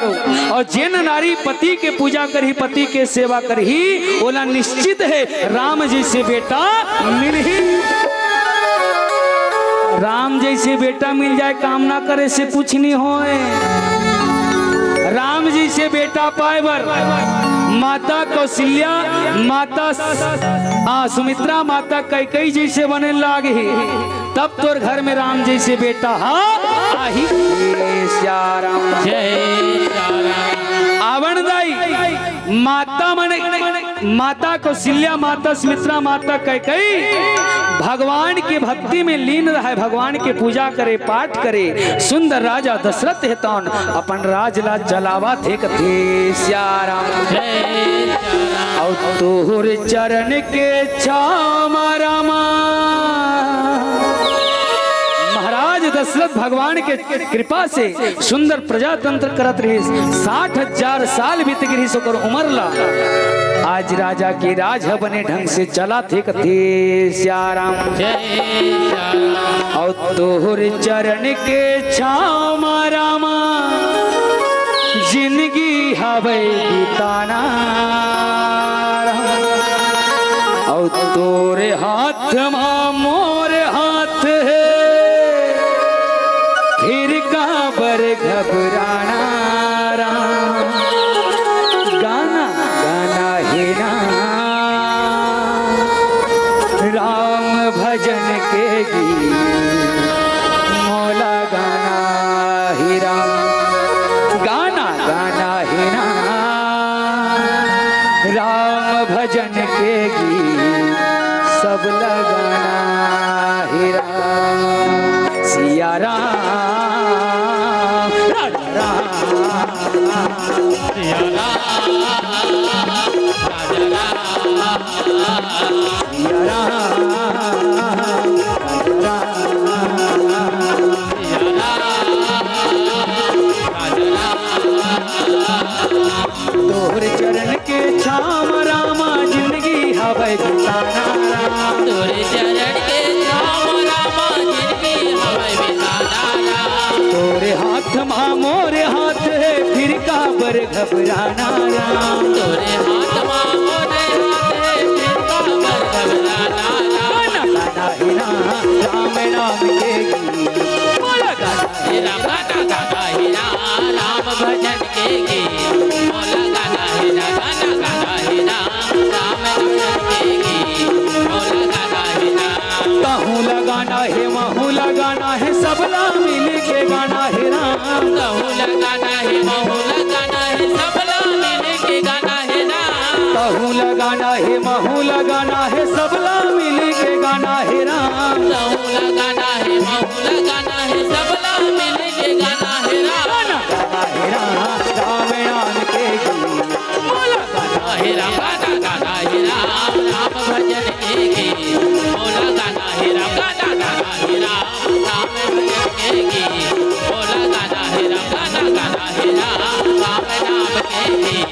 अउ जेन नारी पति के पूजा करही, पति के सेवा करही, ओला निश्चित हे राम जइसे बेटा मिलही। राम जइसे बेटा मिल जाए, कामना करे से कुछ नहीं होए। राम जइसे बेटा पाए बर माता कौशल्या, माता स-, आ, सुमित्रा, माता कैकई जइसे बने लागही। तब तोर घर में राम जइसे बेटा हा आही। जय सिया राम। जय सिया राम। आवन दाई, माता मन माता कौशल्या, माता सुमित्रा, माता कैकई भगवान के भक्ति में लीन रहे, भगवान के पूजा करे, पाठ करे। सुंदर राजा दशरथ हे तौन अपन राज ला चलावत हे, कथे सियाराम। अउ तोहर चरण के छाँव म रामा, महाराज दशरथ भगवान के कृपा से सुंदर प्रजातंत्र करत रहिस। साठ हजार साल बीत गे रिहिस ओकर उमर ला। आज राजा के राज ह बने ढंग से चलत हे, कथे सियाराम। अउ तोहर चरण के छाँव म रामा, जिनगी हवय बिताना। अउ तोरे हाथ मा मोर हाथ हे, फिर काबर घबराना राम। गाना गाना हे ना राम भजन के गीत, मोला गाना हे राम। गाना गाना हे ना राम भजन के गीत, सब ला गाना हे राम। सिया राम, राजा राम। सिया राम, राजा राम। सिया राम, राजा राम। सिया राम, राजा राम। तोहर चरण के छाँव म रामा, जिनगी हवय बिताना राम। तोरे चरण के छाँव म रामा, जिनगी हवय बिताना राम। तोरे हाथ मा मोरे हाथ हे, फिर काबर घबराना राम। तोरे हाथ मा मोरे हाथ हे, फिर काबर घबराना राम। गाना गाना हे ना राम नाम के गीत, मोला गाना हे राम, गाना गाना हे राम, राम भजन के गीत, मोला गाना हे राम, गाना गाना हे राम, राम भजन के गीत, मोला गाना हे राम। तहूँ ला गाना हे, महूँ ला गाना हे, सबला मिल के गाना हे राम। तहूँ ला गाना हे, महूँ ला गाना हे, सबला मिल के गाना हे राम। तहूँ ला गाना हे, महूँ ला गाना हे, सबला मिल के गाना हे राम। तहूँ ला गाना हे, महूँ ला गाना हे, सबला मिल के गाना हे राम। गाना हे राम, राम नाम के गीत। मोला गाना हे राम, गाना गाना हे राम, राम भजन के गीत। मोला गाना हे राम, गाना गाना हे राम, राम भजन के गीत। मोला गाना हे राम, गाना गाना हे राम, राम नाम के गीत।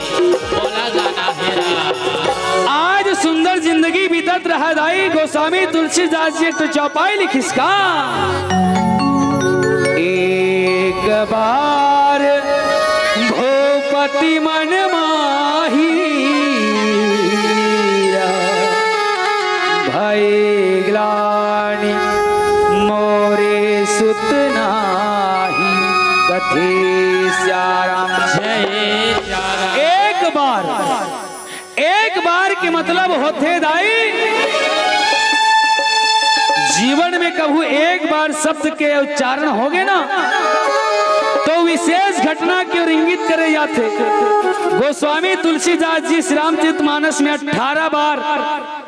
मोला गाना हे राम। आज सुंदर जिंदगी बीतत रहा दाई, गोस्वामी तुलसीदास जी एक ठो चौपाई लिखिस का। एक बार भूपति मन माही, भय ग्लानि मोरे सुत नाही, कथे सियाराम। जय सियाराम। एक बार, एक बार के मतलब होथे दाई, जीवन में कभू एक बार शब्द के उच्चारण होगे ना, तो विशेष घटना के ओर इंगित करे जाथे। गोस्वामी तुलसीदास जी श्री रामचरित मानस में अठारह बार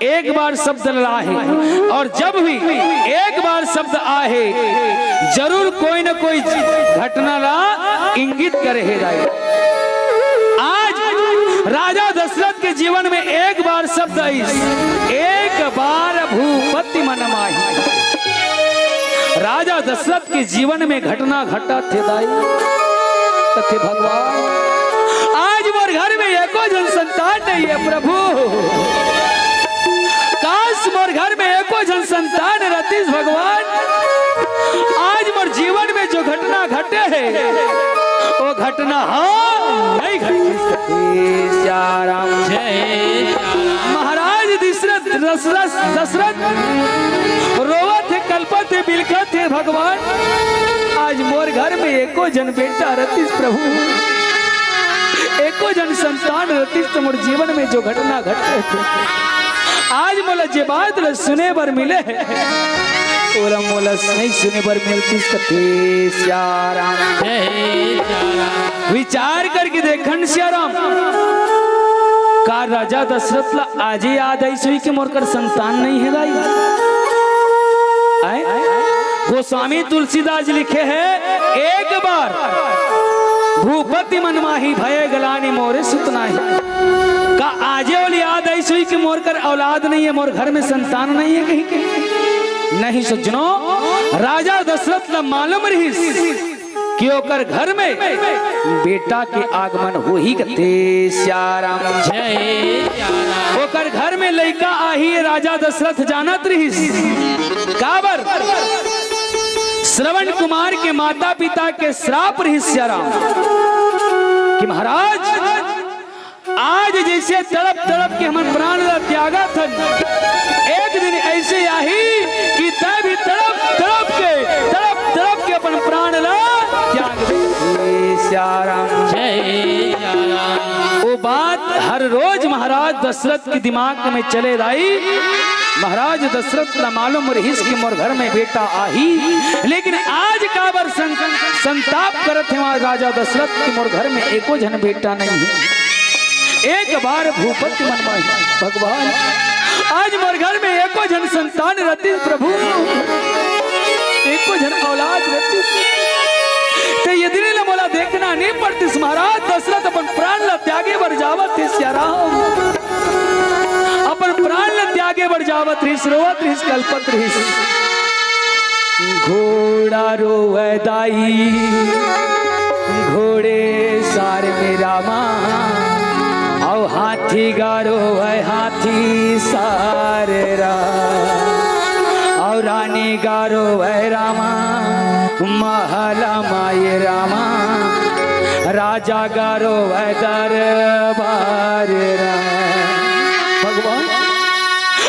एक बार शब्द ला हे, और जब भी एक बार शब्द आहे, जरूर कोई न कोई घटना ला इंगित करे हे दाई। आज राजा दशरथ के जीवन में एक बार शब्द आइस, एक बार भूपति मन माही। राजा दशरथ के जीवन में घटना घटत हे दाई, कथे भगवान, आज मोर घर में एको झन संतान नहीं है प्रभु। काश मोर घर में एको झन संतान रहतिस भगवान। आज मोर जीवन में जो घटना घटे हे, वो घटना हा नहीं घटिस। जय सियाराम। जय सियाराम। महाराज दशरथ, दशरथ, दशरथ रोवत हे, कलपत हे, बिलखत हे, भगवान, आज मोर घर में एको झन बेटा रहतिस प्रभु, एको झन संतान रहतिस, त मोर जीवन में जो घटना घटे हे, आज मोला जे बात ल सुने बर मिले हे, ओला मोला नहीं सुने बर मिलतिस, कथे सियाराम। जय सियाराम। विचार करके देखन सियाराम, का राजा दशरथ ला आजे याद आइस होही कि मोर कर संतान नहीं हे दाई। आय? गोस्वामी तुलसीदास जी लिखे हे, एक बार भूपति मन माही भय गलानी मोरे सुत नाही। का आजे ओला याद आइस होही कि मोर कर औलाद नहीं हे, मोर घर में संतान नहीं हे कहिके? नहीं सज्जनों, राजा दशरथ ला मालूम रहिस कि ओकर घर में बेटा के आगमन होही कथे। सियाराम। जय सियाराम। ओकर घर में लइका आही, राजा दशरथ जानत रहिस। काबर? श्रवण कुमार के माता पिता के श्राप रहिस सियाराम कि महाराज, आज जइसे तड़प तड़प के हमन प्राण ला त्यागत हन, एक दिन अइसे आही कि तैं भी तड़प तड़प के, तड़प तड़प के अपन प्राण ला त्याग दे। सियाराम। जय सियाराम। वो बात हर रोज महाराज दशरथ के दिमाग में चले दाई। महाराज दशरथ ला मालूम रहिस कि मोर घर में बेटा आही, लेकिन आज काबर सं-, संताप करत हे राजा दशरथ कि मोर घर में एको झन बेटा नहीं हे। एक बार भूपति मन माही, भगवान, आज मोर घर में एको झन संतान रहती प्रभु, एको झन औलाद रहती, त ये दिन ला मोला देखना नहीं पड़तिस। महाराज दशरथ अपन प्राण ला त्यागे बर जावत हे सियाराम, अपन प्राण ला त्यागे बर जावत रहिस, रोवत रहिस, कलपत रहिस। घोड़ा रोवै दाई, घोड़े सार में रामा, अउ हाथी गा रोवै हाथी सार रा, अउ रानी गा रोवै रामा, महला माई रामा, राजा गा रोवै दरबार रा। भगवान,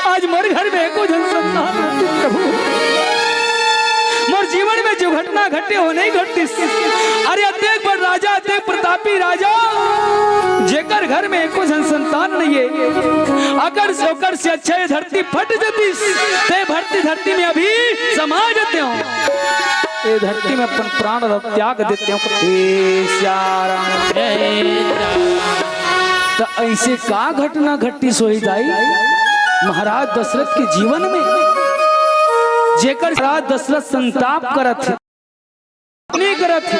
आज मोर घर में एको झन संतान रहती प्रभु, मोर जीवन में जो घटना घटे हो नहीं घटिस। अरे अतेक बड़ राजा, अतेक प्रतापी राजा, जेकर घर में एको झन संतान नहीं हे, अगर से ओकर से अच्छा ये धरती फट जतिस, ते भरती धरती में अभी समा जतेंव, ये धरती में अपन प्राण ला त्याग देतेंव। हे सियाराम। त अइसे का घटना घटिस होही दाई महाराज दशरथ के जीवन में, जेकर महाराज दशरथ संताप करत हे, नहीं करत हे?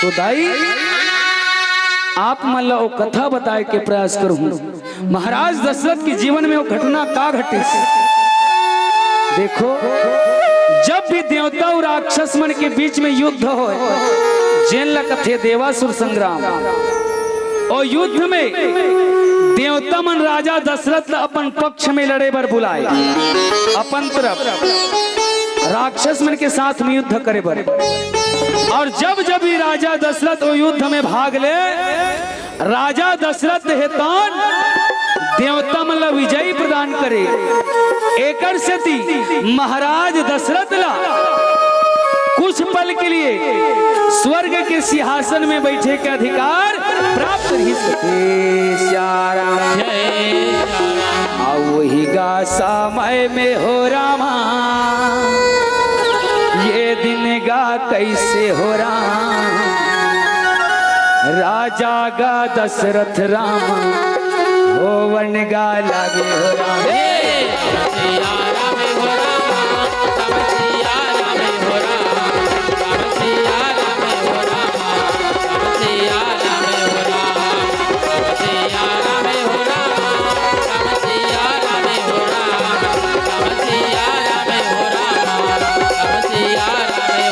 तो दाई, आप मन ला वो कथा बताए के प्रयास करहूं। महाराज दशरथ के जीवन में वो घटना का घटिस? देखो, जब भी देवता अउ राक्षस मन के बीच में युद्ध होय, जेन ला कथे देवासुर संग्राम, अउ युद्ध में देवता मन राजा दशरथ ला अपन पक्ष में लड़े बर बुलाय, अपन तरफ राक्षस मन के साथ में युद्ध करे बर। अउ जब जब भी राजा दशरथ वो युद्ध में भाग ले, राजा दशरथ हे तौन देवता मन ला विजय प्रदान करे। एकर सेती महाराज दशरथ ला कुछ पल के लिए स्वर्ग के सिंहासन में बैठे के अधिकार प्राप्त रहिस। हे सियाराम। जय सियाराम। आ वही गा समय में हो रामा, ये दिन गा कैसे हो राम, राजा गा दशरथ राम, होवन गा लागे हो राम। हे!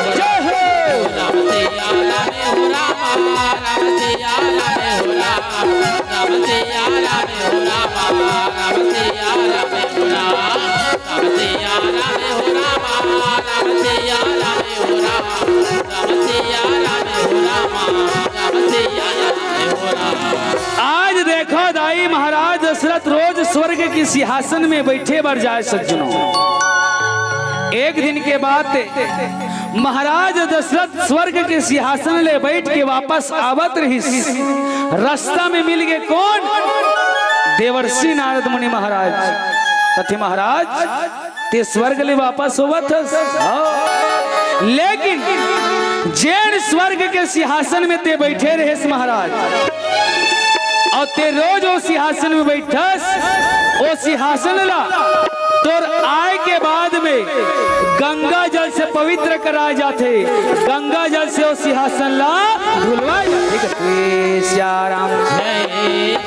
जय हो। आज देखो दाई, महाराज दशरथ रोज स्वर्ग के सिंहासन में बैठे बर जाय सज्जनों। एक दिन के बात, महाराज दशरथ स्वर्ग के सिंहासन ले बैठ के वापस आवत रहिस। रास्ता में मिल गे कोन? देवर्षि नारद मुनि महाराज। कथे महाराज, ते स्वर्ग ले वापस होवत हस? हाँ। लेकिन जेन स्वर्ग के सिंहासन में ते बैठे रहेस महाराज, अउ ते रोज ओ सिंहासन में बइठस, ओ सिंहासन ला तोर आय के बाद में गंगा जल से पवित्र कराय जाथे। गंगा जल से ओ सिंहासन ला धुलवाय जाथे। कथे सियाराम। जय।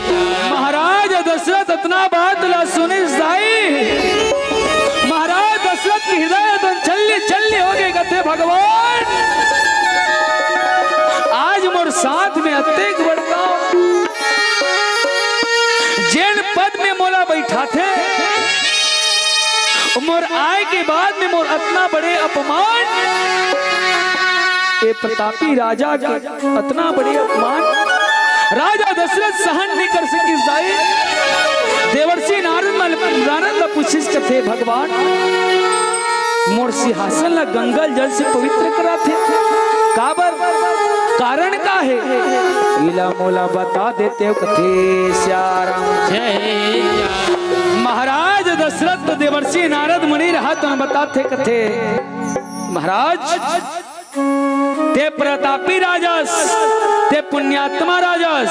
महाराज दशरथ अतना बात ला सुनिस दाई। महाराज दशरथ के हृदय तो छल्ली छल्ली होगे। कथे भगवान, आज मोर साथ में अतेक बड़का जेन पद में मोला बइठाथे, मोर आय के बाद में मोर अतना बड़े अपमान, ए प्रतापी राजा के अतना बड़े अपमान राजा दशरथ सहन नइ कर सकिस दाई। देवर्षि नारद मन, नारद ला पूछिस, कथे भगवान, मोर सिंहासन ला गंगा जल से पवित्र कराथे, काबर, कारण का हे? इला मोला बता देतेव। कथे सियाराम। जय। महाराज दशरथ तो देवर्षि नारद मुनि रहत हन, बताथे कथे, महाराज, ते प्रतापी राजस, ते पुण्यात्मा राजस,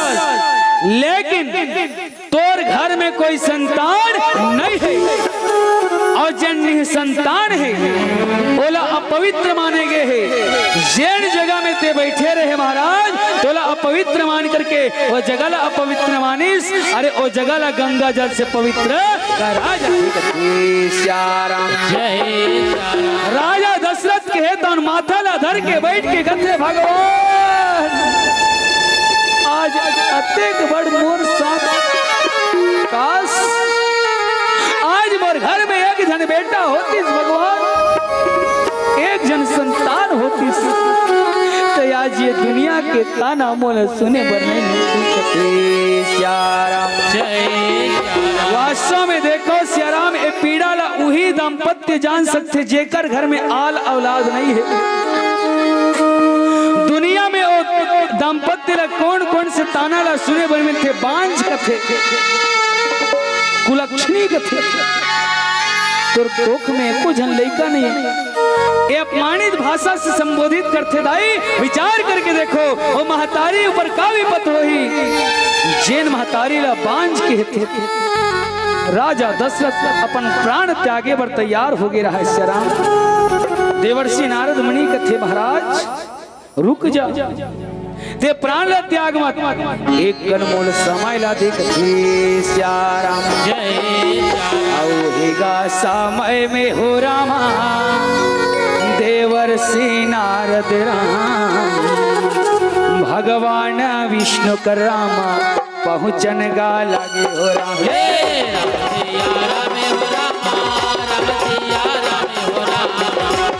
लेकिन तोर घर में कोई संतान नइ हे। अउ जेन निसंतान हे, ओला अपवित्र माने गे हे। जेन जगह में ते बइठे रहे महाराज, तोला अपवित्र मान करके ओ जगह ला अपवित्र मानिस। अरे, ओ जगह ला गंगा जल से पवित्र करा जाथे। कथे सियाराम। जय सियाराम। राजा दशरथ कहे तउन माथा ला धर के बइठ के कथे, भगवान, आज अतेक बड़ मोर साथ, काश आज मोर घर में एक झन बेटा होतिस भगवान, एक झन संतान होतिस, त आज ये दुनिया के ताना मोला सुने बर नइ मिलतिस। कथे सियाराम। जय सियाराम। वास्तव में देखो सियाराम, ए पीड़ा ला उही दंपत्ति जान सकथे जेकर घर में आल औलाद नइ हे। दुनिया में ओ दंपत्ति ला कोन कोन से ताना ला सुने बर मिलथे? बांझ कथे, कुलक्षणी कथे, तोर कोख में एको झन लइका नइ हे। ए अपमानित भाषा से संबोधित करथे। दाई, विचार करके देखो, ओ महतारी ऊपर का विपत होही, जेन महतारी ला बांझ कहथे। राजा दशरथ अपन प्राण त्यागे बर तैयार होगे रहय। सियाराम, देवर्षि नारद मुनि कथे, महाराज, रुक जा, ते प्राण ला त्याग मत, एक कन मोल समय ला दे। कथे सियाराम। जय सियाराम। अउ हेगा समय में हो रामा, देवर्षि नारद राम, भगवान विष्णु कर रामा पहुँचन गा लागे हो राम। हे राम सिया राम हो राम, राम सिया राम हो राम,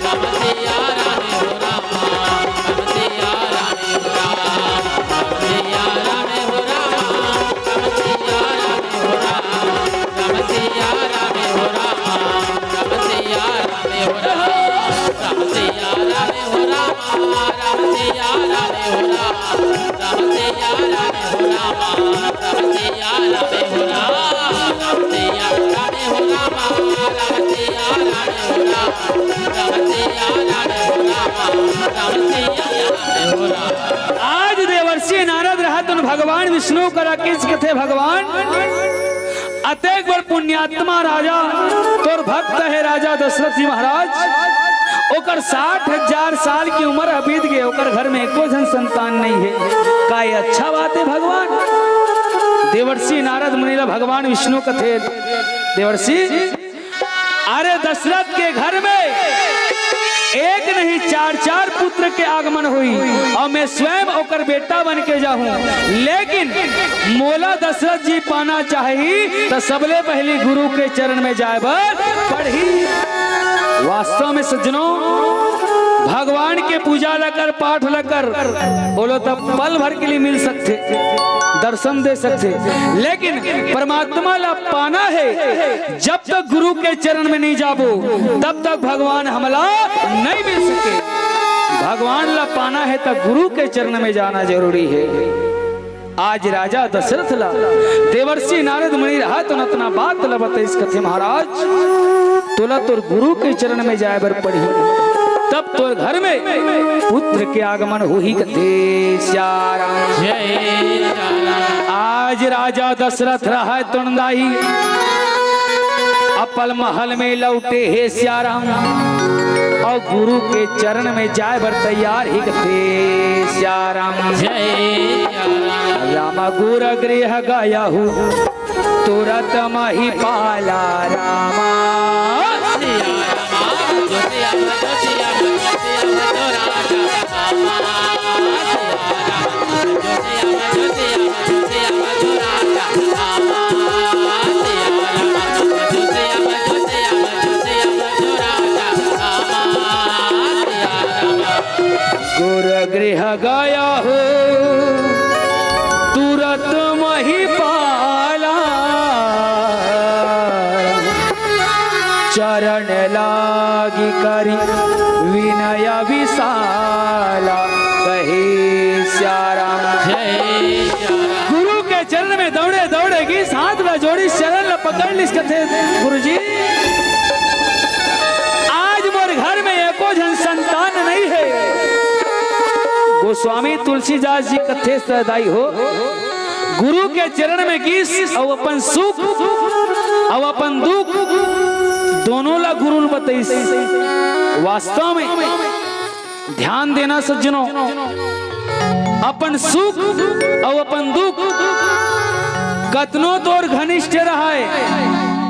राम सिया राम हो राम, राम सिया राम हो राम, राम सिया राम हो राम, राम सिया राम हो राम, राम सिया राम हो राम, राम सिया राम हो राम, राम सिया राम हो राम। आज देवर्षि नारद रहत उन भगवान विष्णु करा किस कथे, भगवान अतेक बड़ पुण्यात्मा राजा तोर भक्त हे राजा दशरथ जी महाराज, ओकर साठ हजार साल की उम्र ह बीत गे, ओकर घर में एको झन संतान नइ हे। का ये अच्छा बात हे भगवान? देवर्षि नारद मुनि ला भगवान विष्णु कथे, देवर्षि, अरे दशरथ के घर में एक नहीं चार चार पुत्र के आगमन होही अउ मैं स्वयं ओकर बेटा बन के जाहूं, लेकिन मोला दशरथ जी पाना चाही त सबले पहिली गुरु के चरण में जाय बर पड़ही। वास्तव में सज्जनों, भगवान के पूजा ला कर, पाठ ला कर, बोलो तब पल भर के लिए मिल सकथे, दर्शन दे सकथे, लेकिन परमात्मा ला पाना हे, जब तक गुरु के चरण में नइ जाबो, तब तक भगवान हमला नइ मिल सके। भगवान ला पाना हे, त गुरु के चरण में जाना जरूरी हे। आज राजा दशरथ ला देवर्षि नारद मुनि रहत उन अतना बात ला बताइस, कथे, महाराज, तोला तोर गुरु के चरण में जाय बर पड़ही। तब तोर घर में पुत्र के आगमन होही कथे सियाराम। आज राजा दशरथ रहय तोन दाई, अपन महल में लौटे हे सियाराम, अउ गुरु के चरण में जाय बर तैयार ही कथे सियाराम। राम गुरु गृह गयहु तुरत महिपाला रामा। गुरु गृह गयहु तुरत महिपाला, चरण लागी करी विनय विशाला। कहे सियाराम। गुरु के चरण में दौड़े दौड़े गिस, हाथ ला जोड़िस, चरण ला पकड़ लिस, कथे गुरुजी, आज मोर घर में एको झन संतान नहीं है। गोस्वामी तुलसीदास जी कथे सदाई हो, गुरु के चरण में गिस अउ अपन सुख अउ अपन दुख दोनों ला गुरु ल बतइस। वास्तव में ध्यान देना सज्जनों, अपन सुख अउ अपन दुख कतनो तोर घनिष्ठ रहय,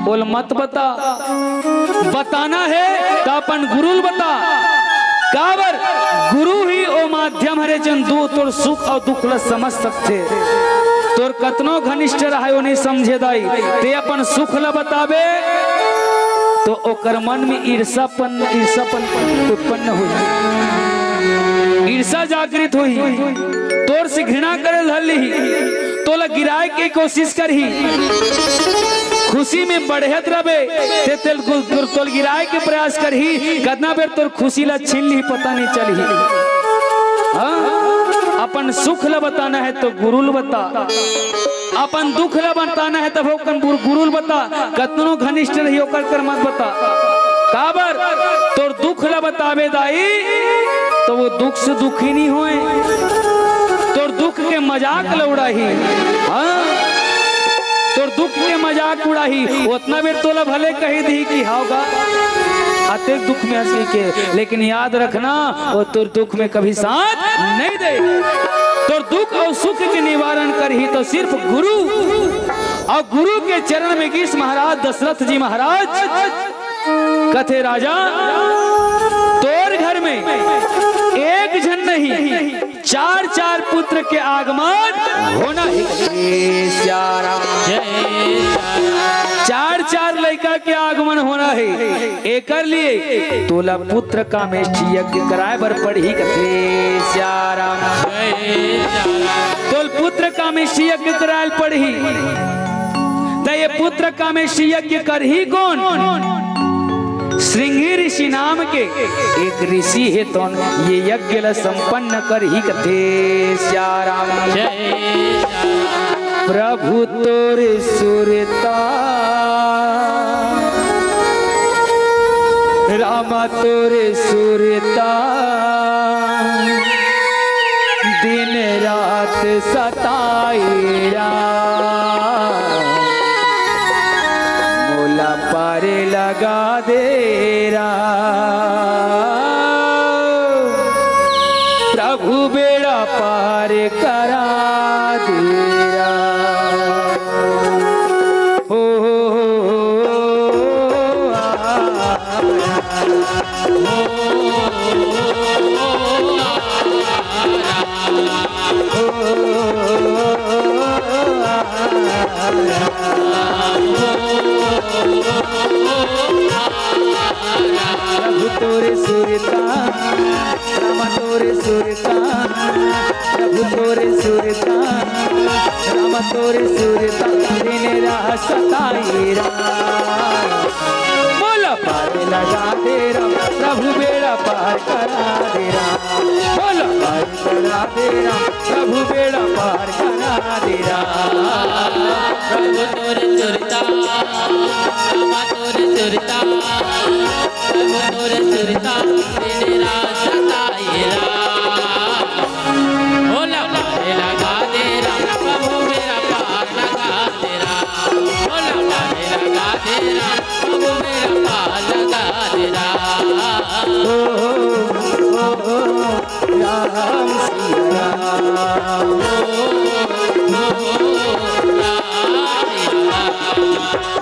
ओल मत बता। बताना हे त अपन गुरु ल बता। काबर गुरु ही ओ माध्यम हरे जेन दू तोर सुख अउ दुख ल समझ सकथे। तोर कतनो घनिष्ठ रहय ओ नइ समझे दाई, ते अपन सुख ल बताबे तो ओकर मन में ईर्षापन ईर्षापन उत्पन्न होही, ईर्षा जागृत होही, तोर से घृणा करे धर लिही, तोला गिराए के कोशिश करही। खुशी में बढ़त रबे ते तेल तोल गिराए के प्रयास करही। कतना बेर तोर खुशी ला छीन लिही, पता नहीं चलही। हाँ? अपन सुख ला बताना है तो गुरु ल बता, अपन दुख ला बताना है तब ओकर गुरु ल बता। कतनो घनिष्ठ रही ओकर कर मत बता। काबर तोर दुख ला बताबे दाई तो वो दुख से दुखी नहीं होए, तोर दुख के मजाक ल उड़ाही। हाँ, तोर दुख के मजाक उड़ाही। ओतना बेर तोला भले कही दी कि हाव गा, अतेक दुख में हंसी के, लेकिन याद रखना, वो तोर दुख में कभी साथ नहीं दे। तोर दुख अउ सुख के निवारण करही तो सिर्फ गुरु, अउ गुरु के चरण में गिस महाराज दशरथ जी महाराज। कथे राजा, तोर घर में एक झन नहीं, चार चार पुत्र के आगमन होना हे। चार चार लइका के आगमन होना हे। एकर लिए तोला पुत्र कामेष्ठी यज्ञ कराए बर पड़ही कथे सियाराम। तोल पुत्र कामेष्ठी यज्ञ कराए ल पड़ही। त ये पुत्र कामेष्ठी यज्ञ करही कोन? श्रृंगी ऋषि नाम के एक ऋषि हे तोन ये यज्ञ ल संपन्न करही कथे सियाराम। प्रभु तोर सुरता, राम तोर सुरता, दिन रात सताए रा, मोला पार लगा दे रा। प्रभु बेड़ा पार करा दे रा। हो, हो, हो, हो, आ, आ, आ, हो, हो, हो, आ, आ, आ, हो, हो, हो, आ, आ, आ, हो, हो, हो, आ, आ, आ, प्रभु तोर सुरता, राम तोर सुरता, प्रभु तोर सुरता, राम तोर सुरता, दिन रात सताए रा। मोला पार लगा दे राम, प्रभु बेड़ा पार करा दे राम। बोलो, पार करा दे राम, प्रभु बेड़ा पार करा दे राम। प्रभु तोर सुरता, रामा तोर सुरता, प्रभु तोर सुरता, दिन रात सताए राम। भोला पारे लगा दे राम, प्रभु मेरा पार लगा दे राम। भोला पारे लगा दे राम, प्रभु मेरा पार लगा दे राम। ओ, ओ, ओ, ओ, राम सिया राम। ओ, ओ, ओ, राम सिया राम।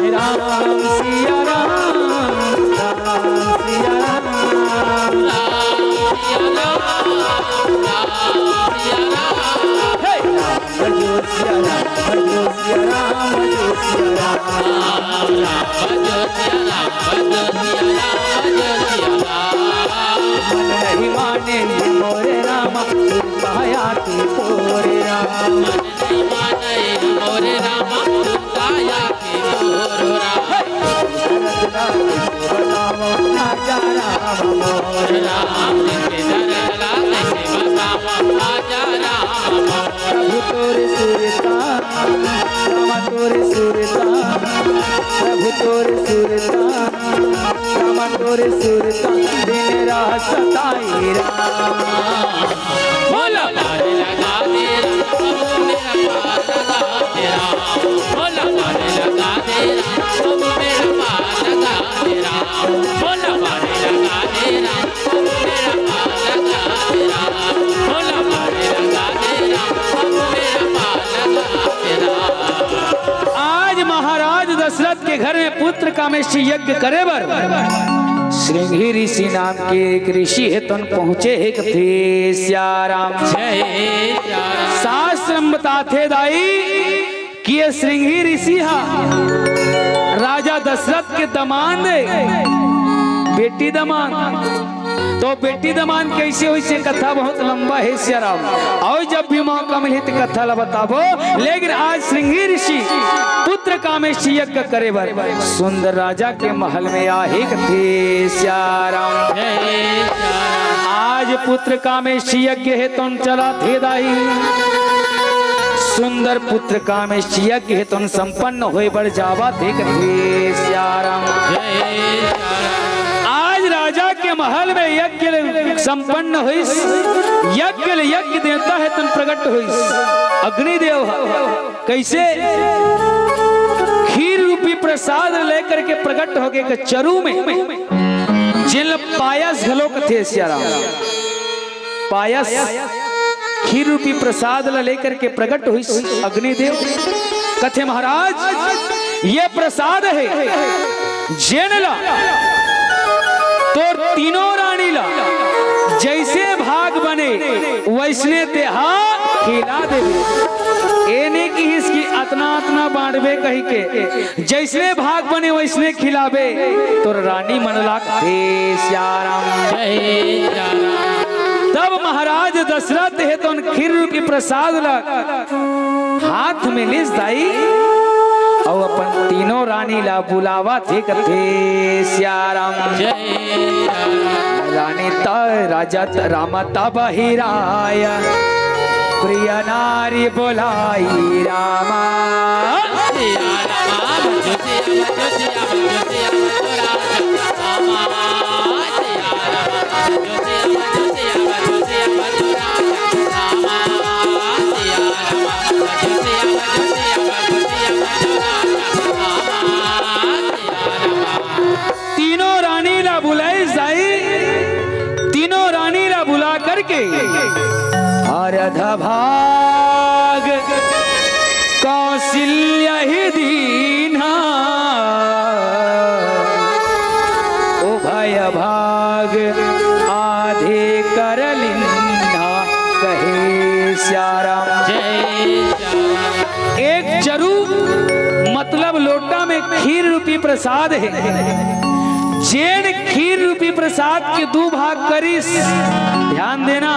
राम सिया राम, राम सिया राम, राम सिया राम, राम सिया राम। हे! राम भजो सिया राम, भजो सिया राम, भजो सिया राम। राम भजो सिया राम, भजो सिया राम, भजो सिया राम। मन नहीं माने मोरे रामा, तू कहा आके तोरे राम। मन नहीं माने मोरे रामा, तू कहा आके तोरे राम। दर्द ना कैसे बताओ, राजा राम मोरे राम। राम के दर्द ना कैसे बताओ, राजा राम मोरे। प्रभु तोरे सुरता, रामा तोरे सुरता, प्रभु तोरे सुरता, रामा तोरे सुरता, दिन रात सताए राम। भोला पारे लगा दे राम, प्रभु मेरा पार लगा दे राम। भोला पारे लगा दे राम, प्रभु मेरा पार लगा दे राम। भोला पारे लगा दे राम, प्रभु मेरा पार लगा दे राम। भोला पारे लगा दे राम, प्रभु मेरा पार लगा दे राम। आज महाराज दशरथ के घर में पुत्र कामेष्ठी यज्ञ करे बर श्रृंगी ऋषि नाम के एक ऋषि हे, तन पहुंचे हे कथे सियाराम। जय सियाराम। शास्त्र में बताथे दाई कि ये श्रृंगी ऋषि हा राजा दशरथ के दमांद हे, बेटी दमांद। तो बेटी दमांद कैसे होइस, ये कथा बहुत लंबा हे सियाराम। अउ जब भी मौका मिलही त कथा ला बताबो, लेकिन आज श्रृंगी ऋषि पुत्र कामेष्ठी यज्ञ करे बर सुंदर राजा के महल में आहे कथे सियाराम। आज पुत्र कामेष्ठी यज्ञ हे तोन चलाथे दाई, सुंदर पुत्र कामेष्ठी यज्ञ हे तोन संपन्न होय बर जावत हे कथे सियाराम। आज राजा के महल में यज्ञ संपन्न होइस। यज्ञ ले यज्ञ देवता हे तन प्रकट होइस अग्निदेव ह। कैसे? खीर रूपी प्रसाद लेकर के प्रकट होके एक चरू में, जेन ल पायस घलो कथे सियाराम। पायस, खीर रूपी प्रसाद ला लेकर के प्रकट होइस अग्निदेव। कथे महाराज, ये प्रसाद हे, जेन ला तोर तीनों रानी ला जैसे भाग बने वैसने तेहा खिला देबे। ए नइ किहिस कि अतना अतना बांटबे कहिके, जैसने भाग बने वैसने खिलाबे तोर रानी मन ला कथे सियाराम। जय सियाराम। तब महाराज दशरथ हे तोन खीर रूपी प्रसाद ला हाथ में लिस दाई, अउ अपन तीनों रानी ला बुलावत हे कथे सियाराम। जय सियाराम। रानी त राजा त राम तब ही राय, प्रिय नारी बोलाई रामा। तीनों रानी ला बुलाइस दाई, तीनों रानी ला बुला करके अर्ध भाग कौशल्या ही दीन्हा, उभय भाग आधे कर लीन्हा, कहे सियाराम। जय सियाराम। एक चरू मतलब लोटा में खीर रूपी प्रसाद हे, जेन खीर रूपी प्रसाद के दू भाग करिस। ध्यान देना,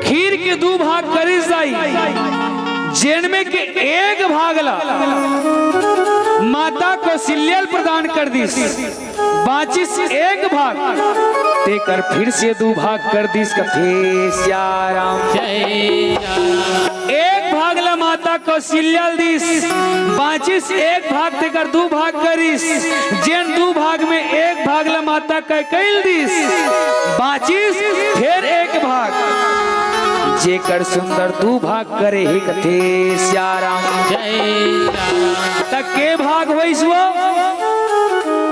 खीर के दू भाग करिस दाई, जेन में के एक भाग ला माता कौशल्या ल प्रदान कर दिस, बांचिस एक भाग, तेकर फिर से दू भाग कर दिस, कथे सियाराम। एक भाग ला माता कौशल्या ल दिस, बांचिस एक भाग, तेकर दू भाग करिस। जेन दू भाग में एक भाग ला माता कैकेयी ल दिस, बांचिस फेर एक भाग, जेकर सुंदर दू भाग करे हे, कथे सियाराम। त के भाग होइस वो?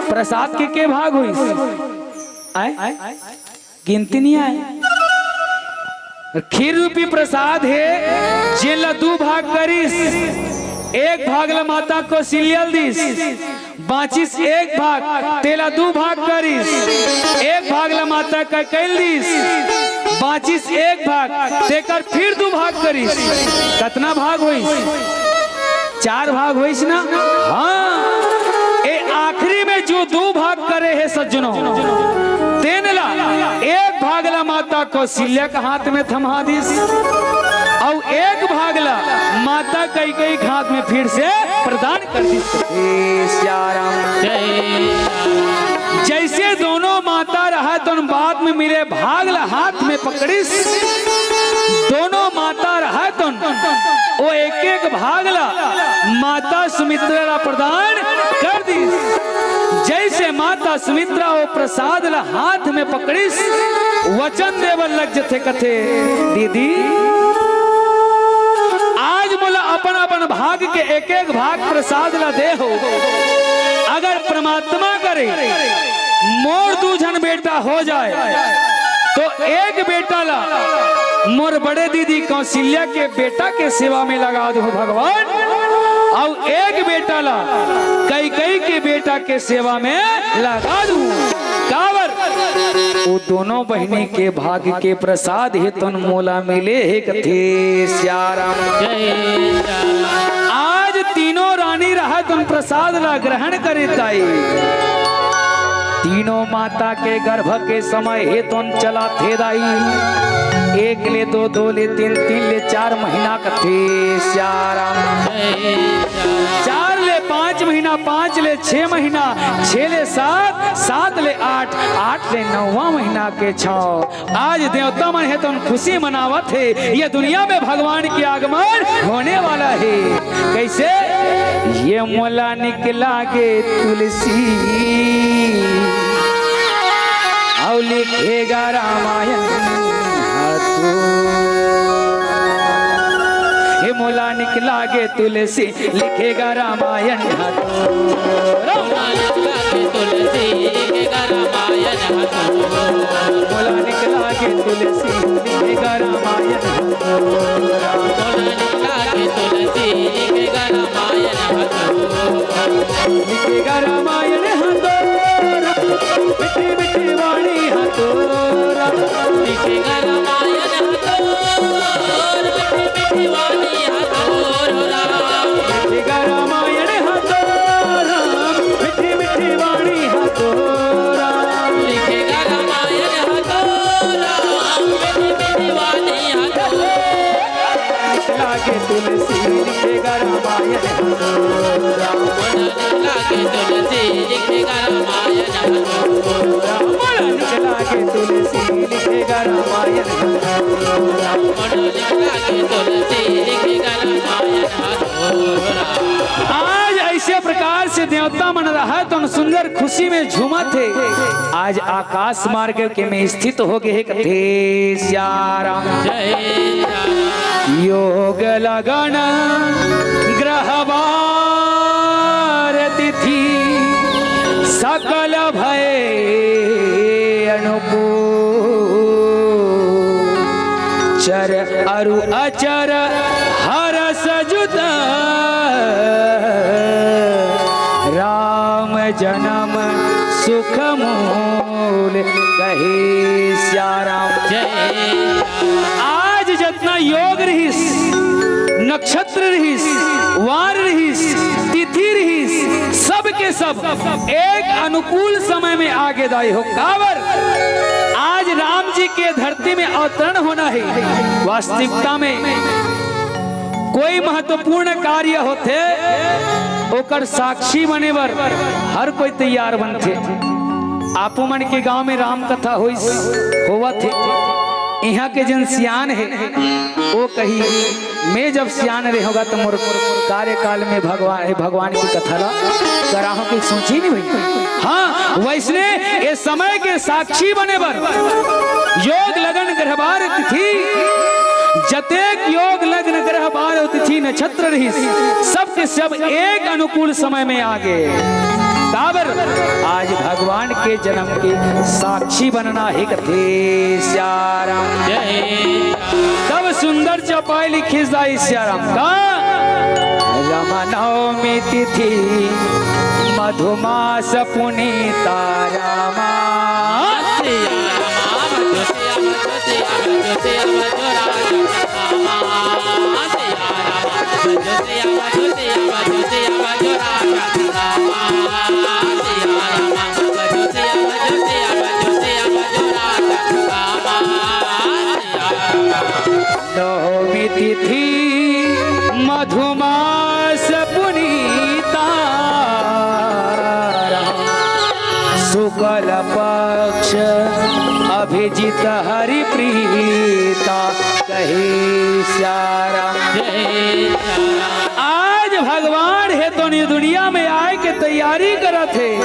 प्रसाद के के भाग होइस? आय? गिनती नइ आय। खीर रूपी प्रसाद हे, जेला दू भाग करिस। एक भाग ला माता कौशल्या ल दिस, बांचिस एक भाग, तेला दू भाग करिस। एक भाग ला माता कैकेयी ल दिस, बांचिस एक भाग, तेकर फिर दू भाग करिस। कतना भाग होइस? चार भाग होइस ना? हाँ, ए आखिरी में जो दू भाग करे हे सज्जनों, तेन ला एक भाग ला माता कौशल्या के हाथ में थमा दिस, अउ एक भाग ला माता कैकेयी के हाथ में फिर से प्रदान कर दिस। हे सियाराम। जैसे दोनों माता रहय तोन बाद में मिले भाग ला हाथ में पकड़िस, दोनों माता रहय तोन ओ एक एक भाग ला माता सुमित्रा ला प्रदान कर दिस। जैसे माता सुमित्रा ओ प्रसाद ला हाथ में पकड़िस, वचन देवल लग जथे, कथे, दीदी, आज मोला अपन अपन भाग के एक एक भाग प्रसाद ला दे हो। अगर परमात्मा करे मोर दू झन बेटा हो जाय, तो एक बेटा ला मोर बड़े दीदी कौशल्या के बेटा के सेवा में लगा दूं भगवान, अउ एक बेटा ला कैकेयी के बेटा के सेवा में लगा दूं। काबर? वो दोनों बहिनी के भाग के प्रसाद हे तोन मोला मिले हे, कथे सियाराम। आज तीनों रानी रहय तोन प्रसाद ला ग्रहण करे दाई। तीनों माता के गर्भ के समय हे तोन चलाथे दाई। एक ले दो, दो ले तीन, तीन ले चार महीना, कथे सियाराम। चार ले पाँच महीना, पाँच ले छह महीना, छह ले सात, सात ले आठ, आठ ले नौवां महीना के छांव। आज देवता मन हे तोन खुशी मनावत हे, ये दुनिया में भगवान के आगमन होने वाला हे। कैसे? ये मोला निक लागे तुलसी, अउ लिखेगा रामायण हा तो। ये मोला निक लागे तुलसी, लिखेगा रामायण हा तो। राम। मोला निक लागे तुलसी, लिखेगा रामायण हा तो। मोला निक लागे तुलसी, लिखेगा रामायण हा तो। मोला निक लागे तुलसी, लिखेगा रामायण हा तो। लिखेगा रामायण हा तो। मीठी मीठी वाणी हा तो। लिखेगा रामायण हा तो। मीठी मीठी वाणी हा तो। लिखेगा रामायण हा तो राम, मीठी मीठी वाणी हा तो राम। लिखेगा रामायण हा तो राम, मीठी मीठी वाणी हा तो। लागे तुलसी, लिखेगा रामायण हा तो राम। लागे तुलसी, लिखेगा रामायण हा तो राम। लागे तुलसी, लिखेगा रामायण हा तो राम। लागे तुलसी, लिखेगा रामायण हा तो राम। आज ऐसे प्रकार से देवता मन रहय तोन सुंदर खुशी में झूमत हे। आज आकाश मार्ग के में स्थित हो गे हे, कथे सियाराम। योग लगन ग्रह वार तिथि सकल भय अनुकूल। चर अरु अचर हरस जुत राम जनम सुख मूल, कहे सियाराम। आज जतना योग रहिस, नक्षत्र रहिस, वार रहिस, तिथि रहिस, सब के सब एक अनुकूल समय में आगे दाई हो। काबर? आज राम जी के धरती में अवतरण होना हे। वास्तविकता में कोई महत्वपूर्ण कार्य होथे, ओकर साक्षी बने बर हर कोई तैयार बनथे। आपो मन के गांव में राम कथा होइस, होवत हे। इहां के जन सियान हे, वो कही, "मैं जब सियान रहे होगा तो मोर कार्यकाल में भगवान, हे भगवान की कथा ला कराहूं," के सोची नहीं भाई। हां, वइसने ए समय के साक्षी बने बर योग लगन ग्रहबार तिथि, जतेक योग लग्न ग्रहबार तिथि नक्षत्र रहिस, सब के सब एक अनुकूल समय में आ गे। काबर? आज भगवान के जन्म के साक्षी बनना हे कथे सियाराम। जय। तब सुंदर चौपाई लिखिस दाई सियाराम का, रमा नवमी तिथि मधुमास पुनीता रामा। नवमी तिथि मधुमास पुनीता, शुक्ल पक्ष अभिजित हरि प्रीता, कहे सियाराम। आज भगवान हे तो दुनिया में आए के तैयारी करत हे,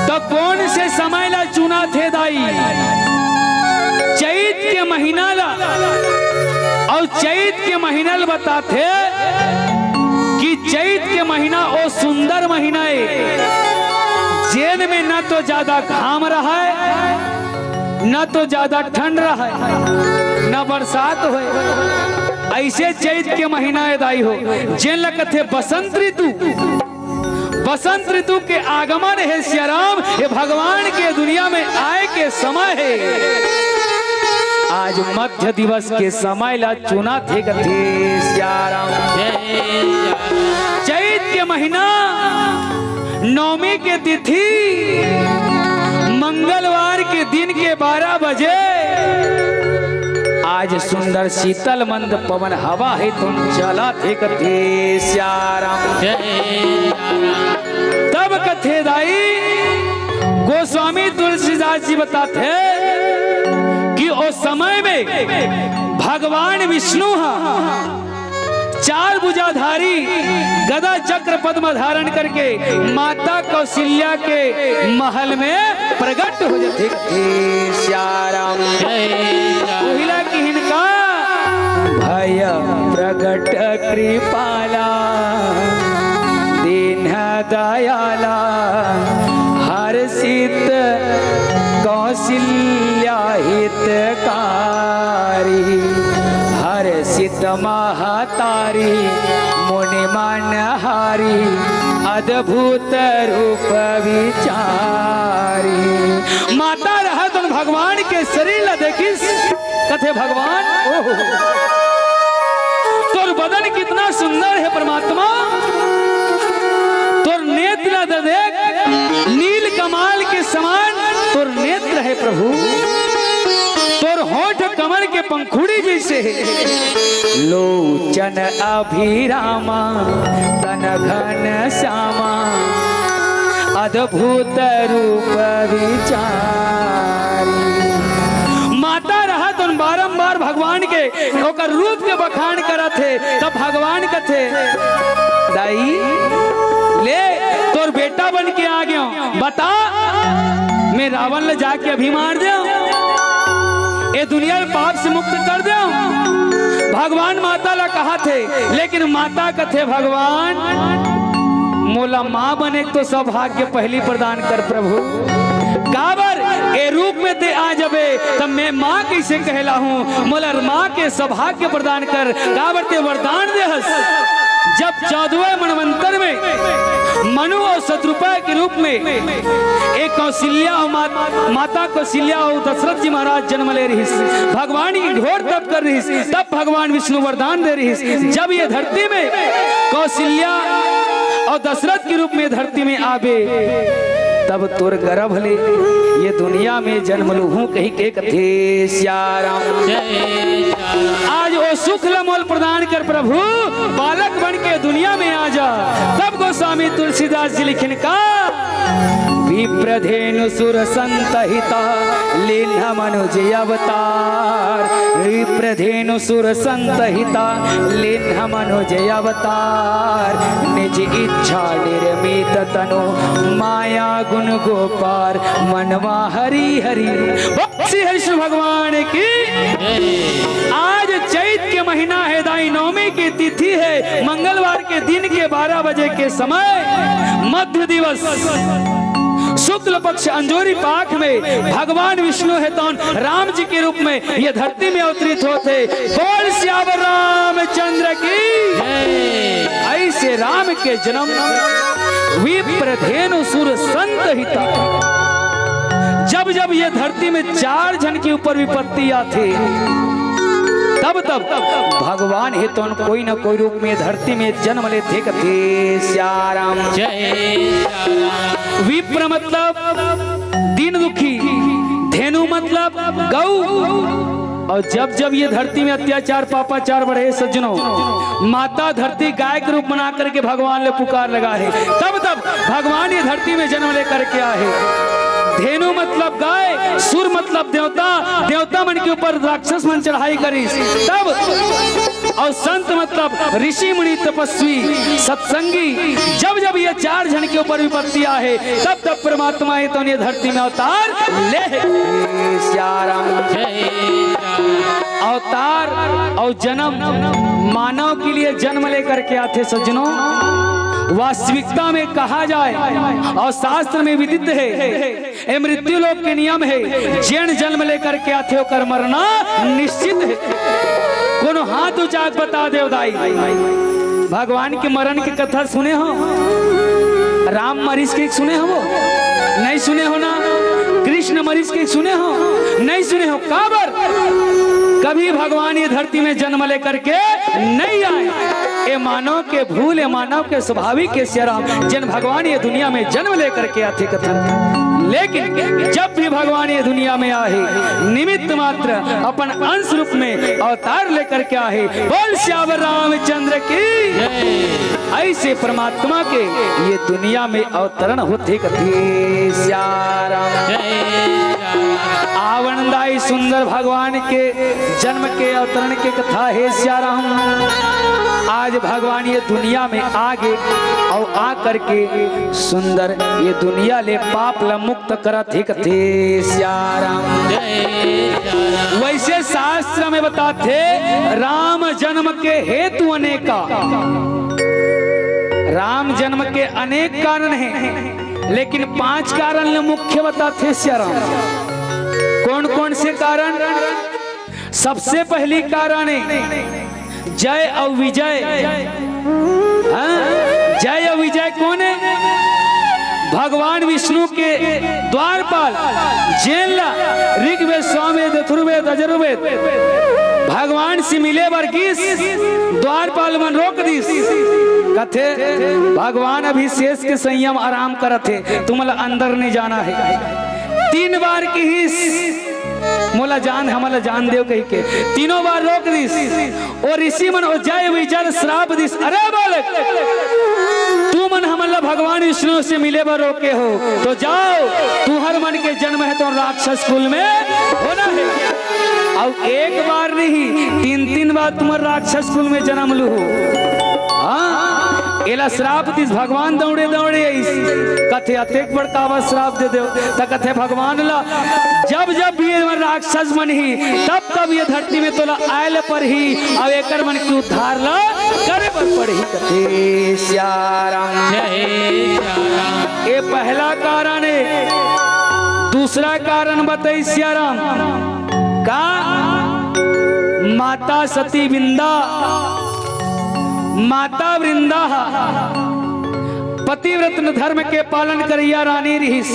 तो कौन से समय ला चुनत हे दाई? चैत के महीना ला। अउ चैत के महीना ला बताथे कि चैत के महीना ओ सुंदर महीना हे, जेन में न तो ज्यादा घाम रहय, न तो ज्यादा ठंड रहय, न बरसात होय। अइसे चैत के महीना हे दाई हो, जेन ला कथे बसंत ऋतु। बसंत ऋतु के आगमन हे सियाराम, हे भगवान के दुनिया में आए के समय हे। आज मध्य दिवस के समय ला चुनत हे कथे सियाराम। चैत के महीना, नवमी के तिथि, मंगलवार के दिन के बारह बजे आज सुंदर शीतल मंद पवन हवा हे, तुम चलत हे कथे सियाराम। तब कथे दाई गोस्वामी तुलसीदास जी बताथे कि ओ समय में भगवान विष्णु हा चार भुजाधारी गदा चक्र पद्म धारण करके माता कौशल्या के महल में प्रगट हो जाथे। हे सियाराम। कोहिला किहिन का भय प्रगट कृपाला दीन दयाला हर्षित कौशल्या हितकारी हर्षित महा तारी मुनि मन हारी अद्भुत रूप विचारी। माता रहत भगवान के शरीर ला देखिस, कथे भगवान, ओहो, तोर बदन कितना सुंदर हे परमात्मा, तोर नेत्र ला देख, नील कमाल के समान तोर नेत्र हे प्रभु, तोर होठ कमल के पंखुड़ी जैसे हे। लोचन अभिरामा तन घन श्यामा अद्भुत रूप विचारी। माता रहत उन बारंबार भगवान के ओकर रूप के बखान करत हे, तब भगवान कथे, दाई, ले, तोर बेटा बन के आ गयो, बता, मैं रावण ले जाके अभी मार दे, ए दुनिया में पाप से मुक्त कर दे। भगवान माता ला कहा थे, लेकिन माता कथे, भगवान, मोला माँ बने के तो सौभाग्य पहली प्रदान कर प्रभु। काबर ए रूप में ते आ जबे, तब मैं माँ कैसे कहलाहूँ? मोला माँ के सौभाग्य प्रदान कर। काबर ते वरदान दे हस। जब चौदहवें मनवंतर में मनु और शतरूपा के रूप में एक कौशल्या और मात-, माता कौशल्या और दशरथ जी महाराज जन्म ले रहिस, भगवान की घोर तप कर रहिस, तब भगवान विष्णु वरदान दे रहिस, जब ये धरती में कौशल्या और दशरथ के रूप में धरती में आबे, तब तोर गर्भ ले ये दुनिया में जन्म लूहूं कहि के कथे सियाराम। आज ओ सुख ल मोल प्रदान कर प्रभु, बालक बन के दुनिया में आ जा। तब गोस्वामी तुलसीदास जी लिखिन का, विप्रधेनु सुर संतहिता लिन्ह मनुज अवतार। विप्रधेनु सुर संतहिता लिन्ह मनुज अवतार। निज इच्छा निर्मित तनु माया गुण गोपार। मनवा हरि हरि। श्री हरि भगवान की। आज चैत के महीना हे दाई, नवमी की तिथि हे, मंगलवार के दिन के बारह बजे के समय मध्य दिवस शुक्ल पक्ष अंजोरी पाख में भगवान विष्णु हे तौन राम जी के रूप में ये धरती में अवतरित होत हे। बोल सियावर रामचंद्र की। ऐसे राम के जन्म विप्रधेनु सुर संतहिता। जब जब ये धरती में चार झन के ऊपर विपत्ति आथे, तब तब भगवान हे तौन कोई न कोई रूप में धरती में जन्म लेथे कथे सियाराम। जय सियाराम। विप्र मतलब दीन दुखी, धेनु मतलब गौ। और जब जब ये धरती में अत्याचार पापाचार बढ़े सज्जनों, माता धरती गाय के रूप बना करके भगवान ले पुकार लगा हे, तब तब भगवान ये धरती में जन्म लेकर के आहे। धेनु मतलब गाय, सुर मतलब देवता, देवता मन के ऊपर राक्षस मन चढ़ाई करिस, तब और संत मतलब ऋषि मुनि तपस्वी सत्संगी। जब जब ये चार झन के ऊपर विपत्ति आहे, तब तब परमात्मा हे तौन ये धरती में अवतार ले हे। सियाराम। जय राम। अवतार और जन्म, मानव के लिए जन्म लेकर के आथे सज्जनों। वास्तविकता में कहा जाए और शास्त्र में विदित हे, ए मृत्यु लोक के नियम हे, जेन जन्म लेकर के आथे ओकर मरना निश्चित हे। कोनो हाथ उठा के बता देव दाई, भगवान के मरण के कथा सुने हो? राम मरिस के सुने हो? नहीं सुने हो ना? कृष्ण मरिस के सुने हो? नहीं सुने हो। काबर? कभी भगवान ये धरती में जन्म लेकर के नहीं आए। ए मानव के भूल, ए मानव के स्वाभाविक हे सियाराम, जेन भगवान ये दुनिया में जन्म लेकर के आथे कथन। लेकिन जब भी भगवान ये दुनिया में आहे, निमित्त मात्र अपन अंश रूप में अवतार लेकर के आहे। बोल सियावर रामचंद्र की। ऐसे परमात्मा के ये दुनिया में अवतरण होथे कथे सियाराम। आवणदाई सुंदर भगवान के जन्म के अवतरण के कथा हे सियाराम। आज भगवान ये दुनिया में आगे और आ करके सुंदर ये दुनिया ले पाप ल मुक्त करत हे कथे सियाराम। वैसे शास्त्र में बताथे राम जन्म के हेतु अनेका। राम जन्म के अनेक कारण हे, लेकिन पांच कारण ल मुख्य बताथे सियाराम। कौन कौन से कारण? सबसे पहली कारण हे जय अउ विजय। हाँ? जय अउ विजय कौन हे? भगवान विष्णु के द्वारपाल, जेन ला ऋग्वेद, सामवेद, अथुर्वेद, अजुर्वेद भगवान से मिले बर गिस, द्वारपाल मन रोक दिस। कथे, "भगवान अभी शेष के संयम आराम करत हे, तुमन ला अंदर नहीं जाना हे।" तीन बार किहिस, "मोला जान, हमन ला जान देव," कहिके तीनों बार रोक दिस। ओ ऋषि मन ओ जय विजय ल श्राप दिस, "अरे बालक, तुमन हमन ला भगवान विष्णु से मिले बर रोके हो, तो जाओ, तुहर मन के जन्म हे तो राक्षस कुल में होना हे।" अउ एक बार नहीं, तीन तीन बार तुमन राक्षस कुल में जन्म लूहू। हाँ, एला श्राप दिस, भगवान दौड़े दौड़े आइस, कथे, "अतेक बड़का बर श्राप दे देव?" त कथे, "भगवान ला जब जब भी ये मन राक्षस मन ही, तब तब ये धरती में तोला आयल पर ही, अब एकर मन के उद्धार ला करे बर पड़ही।" कथे सियाराम। जय सियाराम। ये पहला कारण हे। दूसरा कारण बताई सियाराम का? माता सती वृंदा, माता वृंदा पतिव्रत धर्म के पालन करैया रानी रिहिस।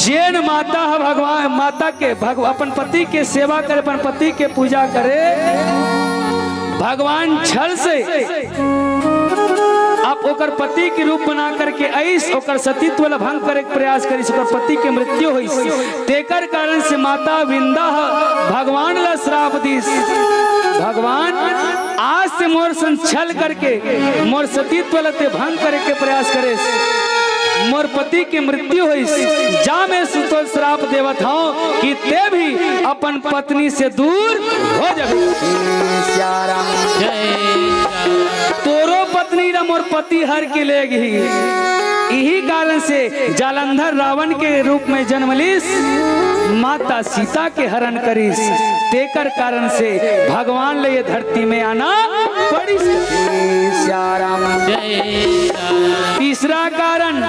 जेन माता ह भगवान, माता के भग-, अपन पति के सेवा करे, अपन पति के पूजा करे, भगवान छल से आप ओकर पति के रूप बना करके आइस, ओकर सतीत्व ला भंग करे के प्रयास करिस, ओकर पति के मृत्यु होइस। तेकर कारण से माता वृंदा ह भगवान ला श्राप दिस, "भगवान, आज से मोर संग छल करके मोर सतीत्व ला ते भंग करे के प्रयास करेस।" मोर पति के मृत्यु होइस, जा मैं सुतोल श्राप देवत हौं कि ते भी अपन पत्नी से दूर हो जाबे। श्री सियाराम। जय। तोरो पत्नी ला मोर पति हर के ले गही। इही कारण से जालंधर रावण के रूप में जन्म लिस, माता सीता के हरण करिस, तेकर कारण से भगवान ले ये धरती में आना पड़िस। श्री सियाराम। जय। तीसरा कारण,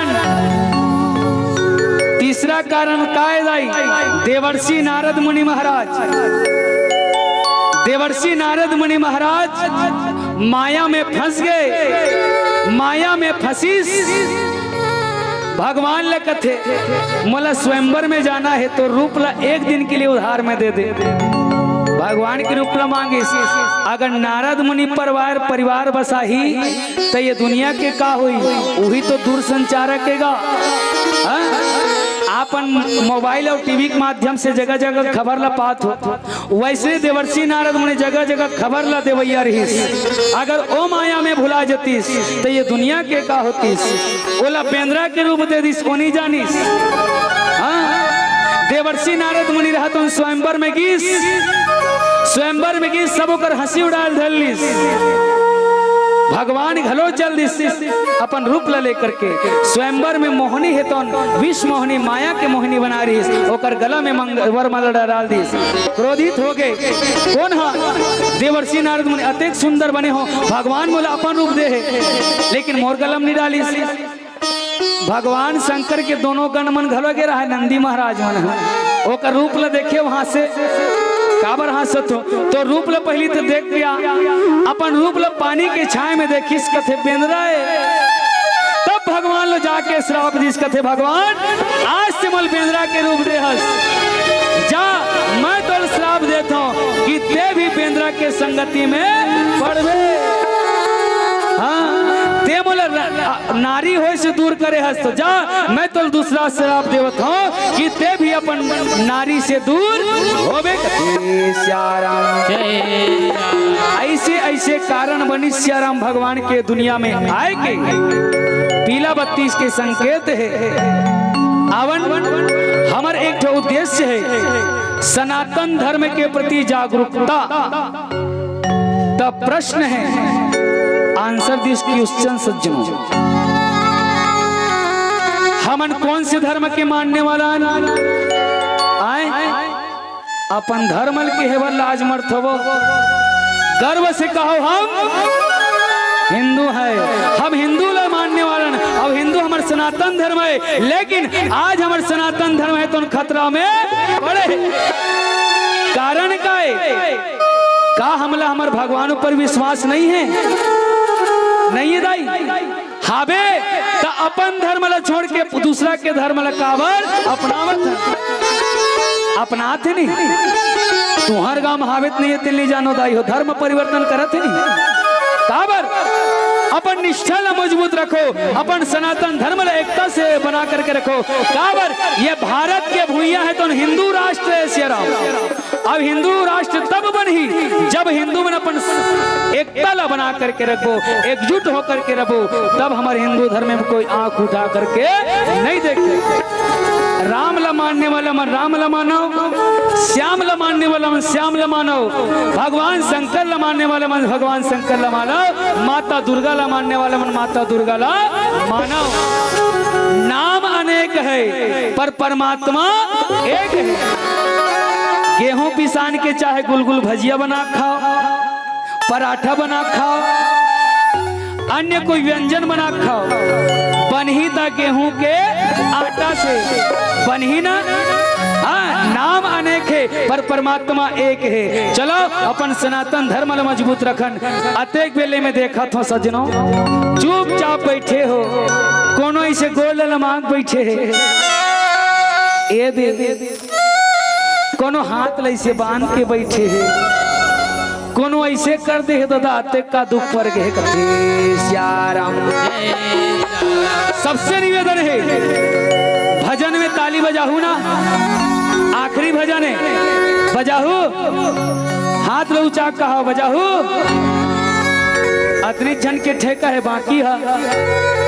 तीसरा कारण काय दाई? देवर्षि नारद मुनि महाराज, देवर्षि नारद मुनि महाराज माया में फंस गए, माया में फंसिस। भगवान ल कथे, "मोला स्वयंवर में जाना हे, तो रूप ला एक दिन के लिए उधार में दे दे।" भगवान के रूप ला मांगिस। अगर नारद मुनि परिवार, परिवार बसाही, त ये दुनिया के का होई? उही तो दूरसंचारक हे गा। हाँ? आपन मोबाइल अउ टीवी के माध्यम से जगह-जगह खबर ला पात हो। वैसे देवर्षि नारद मुनि जगह-जगह खबर ला देवैया रहिस। अगर ओ माया में भुला जतिस, त ये दुनिया के का होतिस? ओला बेंदरा के रूप दे दिस, ओ नी जानिस। हाँ? देवर्षि नारद मुनि रहत उन स्वयंवर में गिस, स्वयंवर में गिस, सब ओकर हंसी उड़ायल धर लिस। भगवान घलो चल दिस अपन रूप ला लेकर के। स्वयंवर में मोहनी हे तौन विष मोहनी माया के मोहनी बना रहिस, ओकर गला में मंग-, वरमाला डाल दिस। क्रोधित हो गए, "कोन हा देवर्षि नारद मुनि अतेक सुंदर बने हो, भगवान मोला अपन रूप दे हे, लेकिन मोर गला में नी डालिस।" भगवान शंकर के दोनों गण मन घलो गे रहा, नंदी महाराज मन ह। ओकर रूप ल देखे वहां से काबर हंसत हो? तो रूप ल पहली तो देख लिया, अपन रूप ल पानी के छाया में देखिस, कथे, "बेंदरा ए।" तब भगवान ल जाके श्राप दिस, कथे, "भगवान, आज से मोला बेंदरा के रूप दे हस, जा, मैं तोल श्राप देत हूं कि ते भी बेंदरा के संगति में पड़बे। हाँ, ते मोला र-, नारी होय से दूर करे हस, तो जा, मैं तोल दूसरा श्राप देवत हूं कि ते भी अपन नारी से दूर होबे।" श्री सियाराम। ऐसे ऐसे कारण बनिस सियाराम भगवान के दुनिया में आए के, पीला बत्तीस के संकेत हे। आवन, हमर एक ठो उद्देश्य हे, सनातन धर्म के प्रति जागरूकता। त प्रश्न हे, answer this question सज्जनों, हमन कौन से धर्म के मानने वाला हन? आए, अपन धर्म ल केहे बर लाज मरत हवो, गर्व से कहो, "हम हिंदू है, हम हिंदू ला मानने वाला हन।" अब हिंदू हमर सनातन धर्म है, लेकिन आज हमर सनातन धर्म हे तौन खतरा में पड़े हे। कारण का हे? का हमला हमर भगवान ऊपर विश्वास नहीं हे? नहीं हे दाई। हाबे त अपन धर्म ला छोड़ के दूसरा के धर्म ला काबर अपनावत हे? अपनात हे नहीं। तुंहर गांव में हाबे त नहीं हे, तेला नहीं जानो दाई हो, धर्म परिवर्तन करत हे नहीं। काबर? अपन निष्ठा ला मजबूत रखो, अपन सनातन धर्म ला एकता से बना करके रखो। काबर? ये भारत के भुइयां हे तौन हिंदू राष्ट्र हे सियाराम। अब हिंदू राष्ट्र तब बनही, जब हिंदू मन अपन एकता ला बना करके रखबो, एकजुट होकर के रखबो, तब हमर हिंदू धर्म में कोई आंख उठा करके नहीं देखे। राम ला मानने वाला मन राम ला मानो, श्याम ला मानने वाला मन श्याम ला मानो, भगवान शंकर ला मानने वाला मन भगवान शंकर ला मानो, माता दुर्गा ला मानने वाला मन माता दुर्गा ला मानो। नाम अनेक हे, पर परमात्मा एक हे। गेहूं पिसान के चाहे गुलगुल भजिया बना खाओ, पराठा बना खाओ, अन्य कोई व्यंजन बना खाओ, बनही त गेहूं के आटा से बनही ना। हाँ, नाम अनेक हे, पर परमात्मा एक हे। चलो, अपन सनातन धर्म ला मजबूत रखन। अतेक बेले में देखत हो सज्जनों, चुपचाप बैठे हो, कोनो ऐसे गोड़ ला मांग बैठे हे, ए दे, कोनो हाथ ला ऐसे बांध के बैठे हे, कोनो ऐसे कर दे हे दादा, अतेक का दुख पर गे कथे सियाराम। सबसे निवेदन हे, भजन में ताली बजाहू ना, आखिरी भजन हे, बजाहू, हाथ ला ऊंचा कहा, बजाहू। अतने झन के ठेका हे, बाकी ह।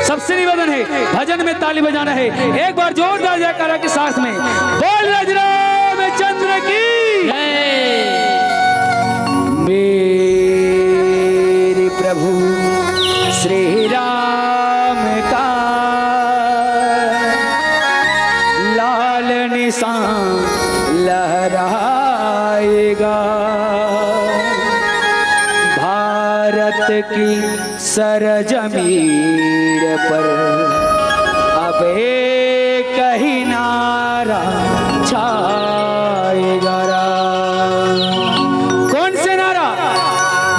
सबसे निवेदन हे, भजन में ताली बजाना हे। एक बार जोरदार जयकारा के साथ में बोल राज रामचंद्र की। जय। मेरे प्रभु श्री राम का लाल निशान लहराएगा। भारत की सरजमीन पर अब एक ही नारा छाएगा। कौन से नारा?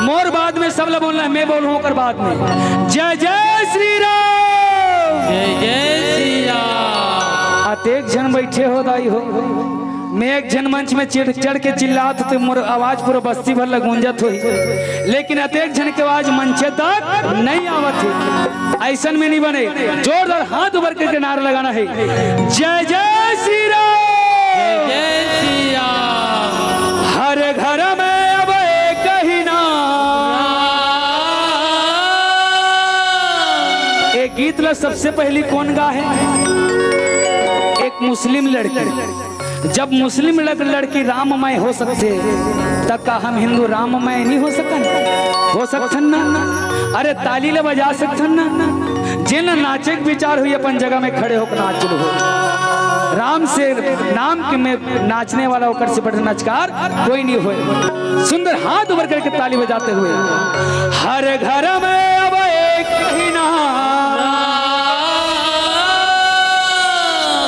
मोर बाद में सब ला बोलना हे, मैं बोलूं ओकर बाद में। जय जय श्री राम। जय जय श्री राम। अतेक झन बैठे हो दाई हो, मैं एक झन मंच में चिढ़ चढ़ के चिल्लात हों त मोर आवाज पूरा बस्ती भर ला गूंजत होही, लेकिन अतेक झन के आवाज मंचे तक नहीं आवत हे। अइसन में नहीं बने, जोरदार हाथ ऊपर करके नारा लगाना हे, जय जय श्री राम। जय श्री राम। हर घर में अब एक ही नारा। ये गीत ला सबसे पहली कौन गा हे? एक मुस्लिम लड़की। जब मुस्लिम लड़-, लड़की राममय हो सकथे, त का हम हिंदू राममय नहीं हो सकन? हो सकथन ना? अरे, ताली ला बजा सकथन ना? जेन ला नाचे के विचार होही, अपन जगह में खड़े होकर नाच लो। राम से, नाम के में नाचने वाला ओकर से बढ़ नचकार कोई नहीं होय। सुंदर हाथ ऊपर करके ताली बजाते हुए, हर घर में अब एक ही नारा,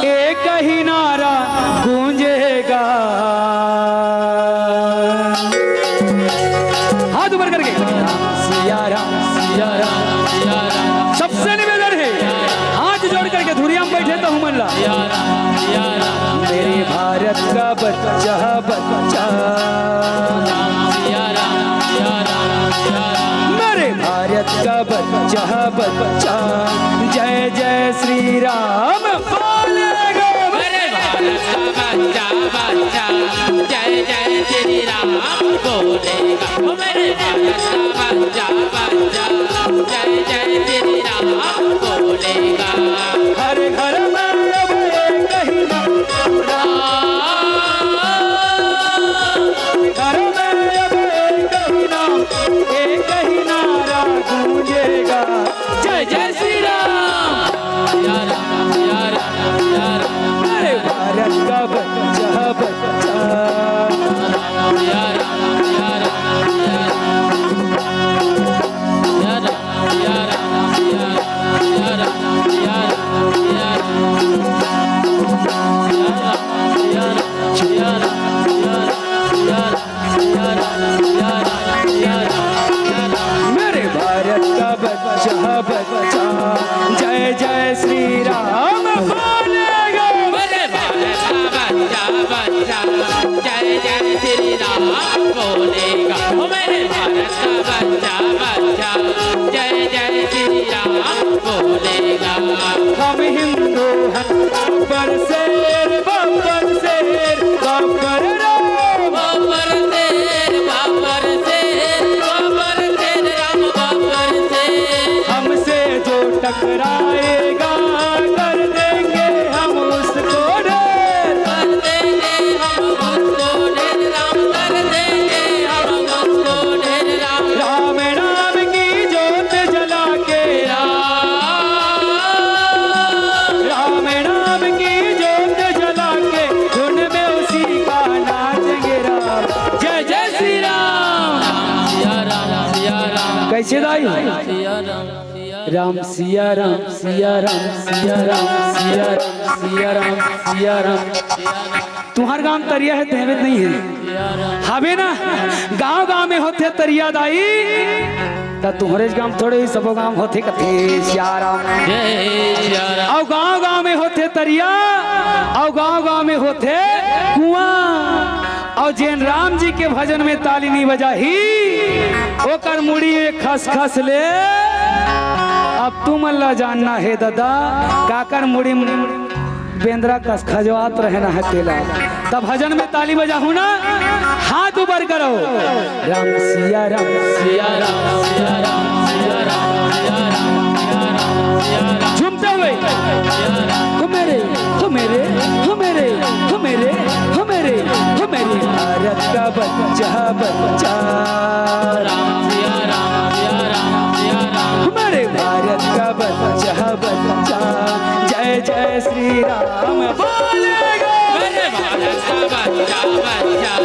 एक ही नारा गूंजेगा। हाथ ऊपर करके, सिया राम, सिया राम, सिया राम। सबसे निवेदन हे, हाथ जोड़ करके धुरिया में बैठे तो हमन ला। मेरे भारत का बच्चा, बच्चा, मेरे भारत का बच्चा, बच्चा, जय जय श्री राम बोलेगा। मेरे भारत का बच्चा, बच्चा, जय जय श्री राम बोलेगा। ओ मेरे भारत का बच्चा, बच्चा, जय जय श्री राम बोलेगा। हर घर में अब एक ही नारा, घर में अब एक ही नाम, एक ही नारा गूंजेगा। जय जय श्री राम। सिया राम, सिया राम, सिया राम। अरे भारत का बच्चा, बच्चा। सिया राम, सिया राम, सिया राम। सिया राम, सिया राम, सिया राम। मेरे भारत का बच्चा, बच्चा, जय जय श्री राम बोलेगा। मेरे भारत का बच्चा, बच्चा, जय जय श्री राम बोलेगा। ओ मेरे भारत का बच्चा, बच्चा, जय जय श्री राम बोलेगा। हम हिंदू हैं, बब्बर शेर, बब्बर शेर, बब्बर राम। बब्बर शेर, बब्बर शेर, बब्बर शेर, राम बब्बर शेर। हमसे जो टकराएगा, कर देंगे हम उसको ढेर। कर देंगे हम उसको ढेर, राम कर देंगे हम उसको ढेर, राम। राम नाम की जोत जला के, राम नाम की जोत जला के, धुन में उसी का नाचेंगे राम। जय जय श्री राम। सिया राम, सिया राम, कैसे दाई? सिया राम, सिया राम। राम सिया राम, सिया राम, सिया राम, सिया राम, सिया राम। तुंहर गांव तरिया हे, तेमे नहीं हे। हवे ना, गांव गांव में होथे तरिया दाई, त तुंहरेच गांव थोड़े ही, सबो गांव होथे कथे सिया राम। जय सिया राम। अउ गांव गांव में होथे तरिया, अउ गांव गांव में होथे कुआं। अउ जेन राम जी के भजन में ताली नहीं बजाही, ओकर मुड़ी में खसखस ले। अब तुमन ला जानना हे ददा, काकर मुड़ी में बेंदरा कस खजवात रहना हे तेला। तब भजन में ताली बजाहू ना, हाथ ऊपर करो। राम सिया राम, सिया राम, सिया राम, सिया झूमते हुए। हो मेरे, हो मेरे, हो मेरे, हो मेरे, हो मेरे, हो मेरे भारत का बच्चा, बच्चा। हो मेरे भारत का बच्चा, बच्चा। जय जय श्री राम बोलेगा। मेरे भारत का बच्चा, बच्चा,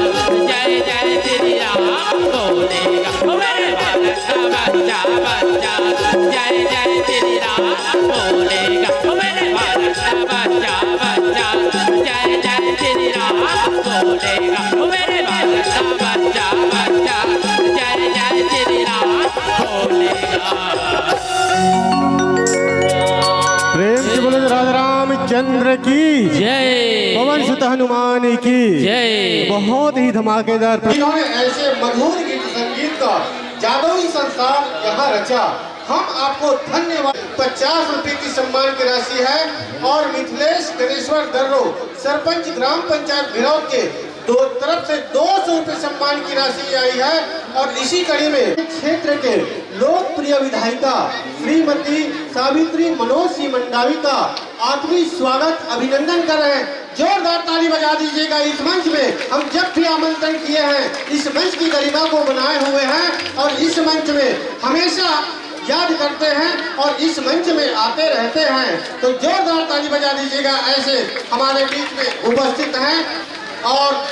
जय जय श्री राम बोलेगा। मेरे भारत का बच्चा, बच्चा, जय जय श्री राम बोलेगा। मेरे भारत का बच्चा, बच्चा, जय जय श्री राम बोलेगा। मेरे भारत का बच्चा, बच्चा, जय जय श्री राम बोलेगा। प्रेम से बोले राधा रामचंद्र की, जय। पवन सुत हनुमान की। जय। बहुत ही धमाकेदार प्र- इन्होंने ऐसे मधुर गीत संगीत का जादुई संसार यहाँ रचा। हम आपको धन्यवाद। पचास रुपए की सम्मान की राशि है और मिथिलेश गणेश्वर दर्रो, सरपंच ग्राम पंचायत भिरौत के दो तरफ से दो सौ रुपए सम्मान की राशि आई है। और इसी कड़ी में क्षेत्र के लोकप्रिय विधायिका श्रीमती सावित्री मनोज सिंह मंडावी का आत्मीय स्वागत, अभिनंदन कर रहे हैं। जोरदार ताली बजा दीजिएगा। इस मंच में हम जब भी आमंत्रण किए हैं, इस मंच की गरिमा को बनाए हुए हैं और इस मंच में हमेशा याद करते हैं और इस मंच में आते रहते हैं। तो जोरदार ताली बजा दीजिएगा। ऐसे हमारे बीच में उपस्थित हैं और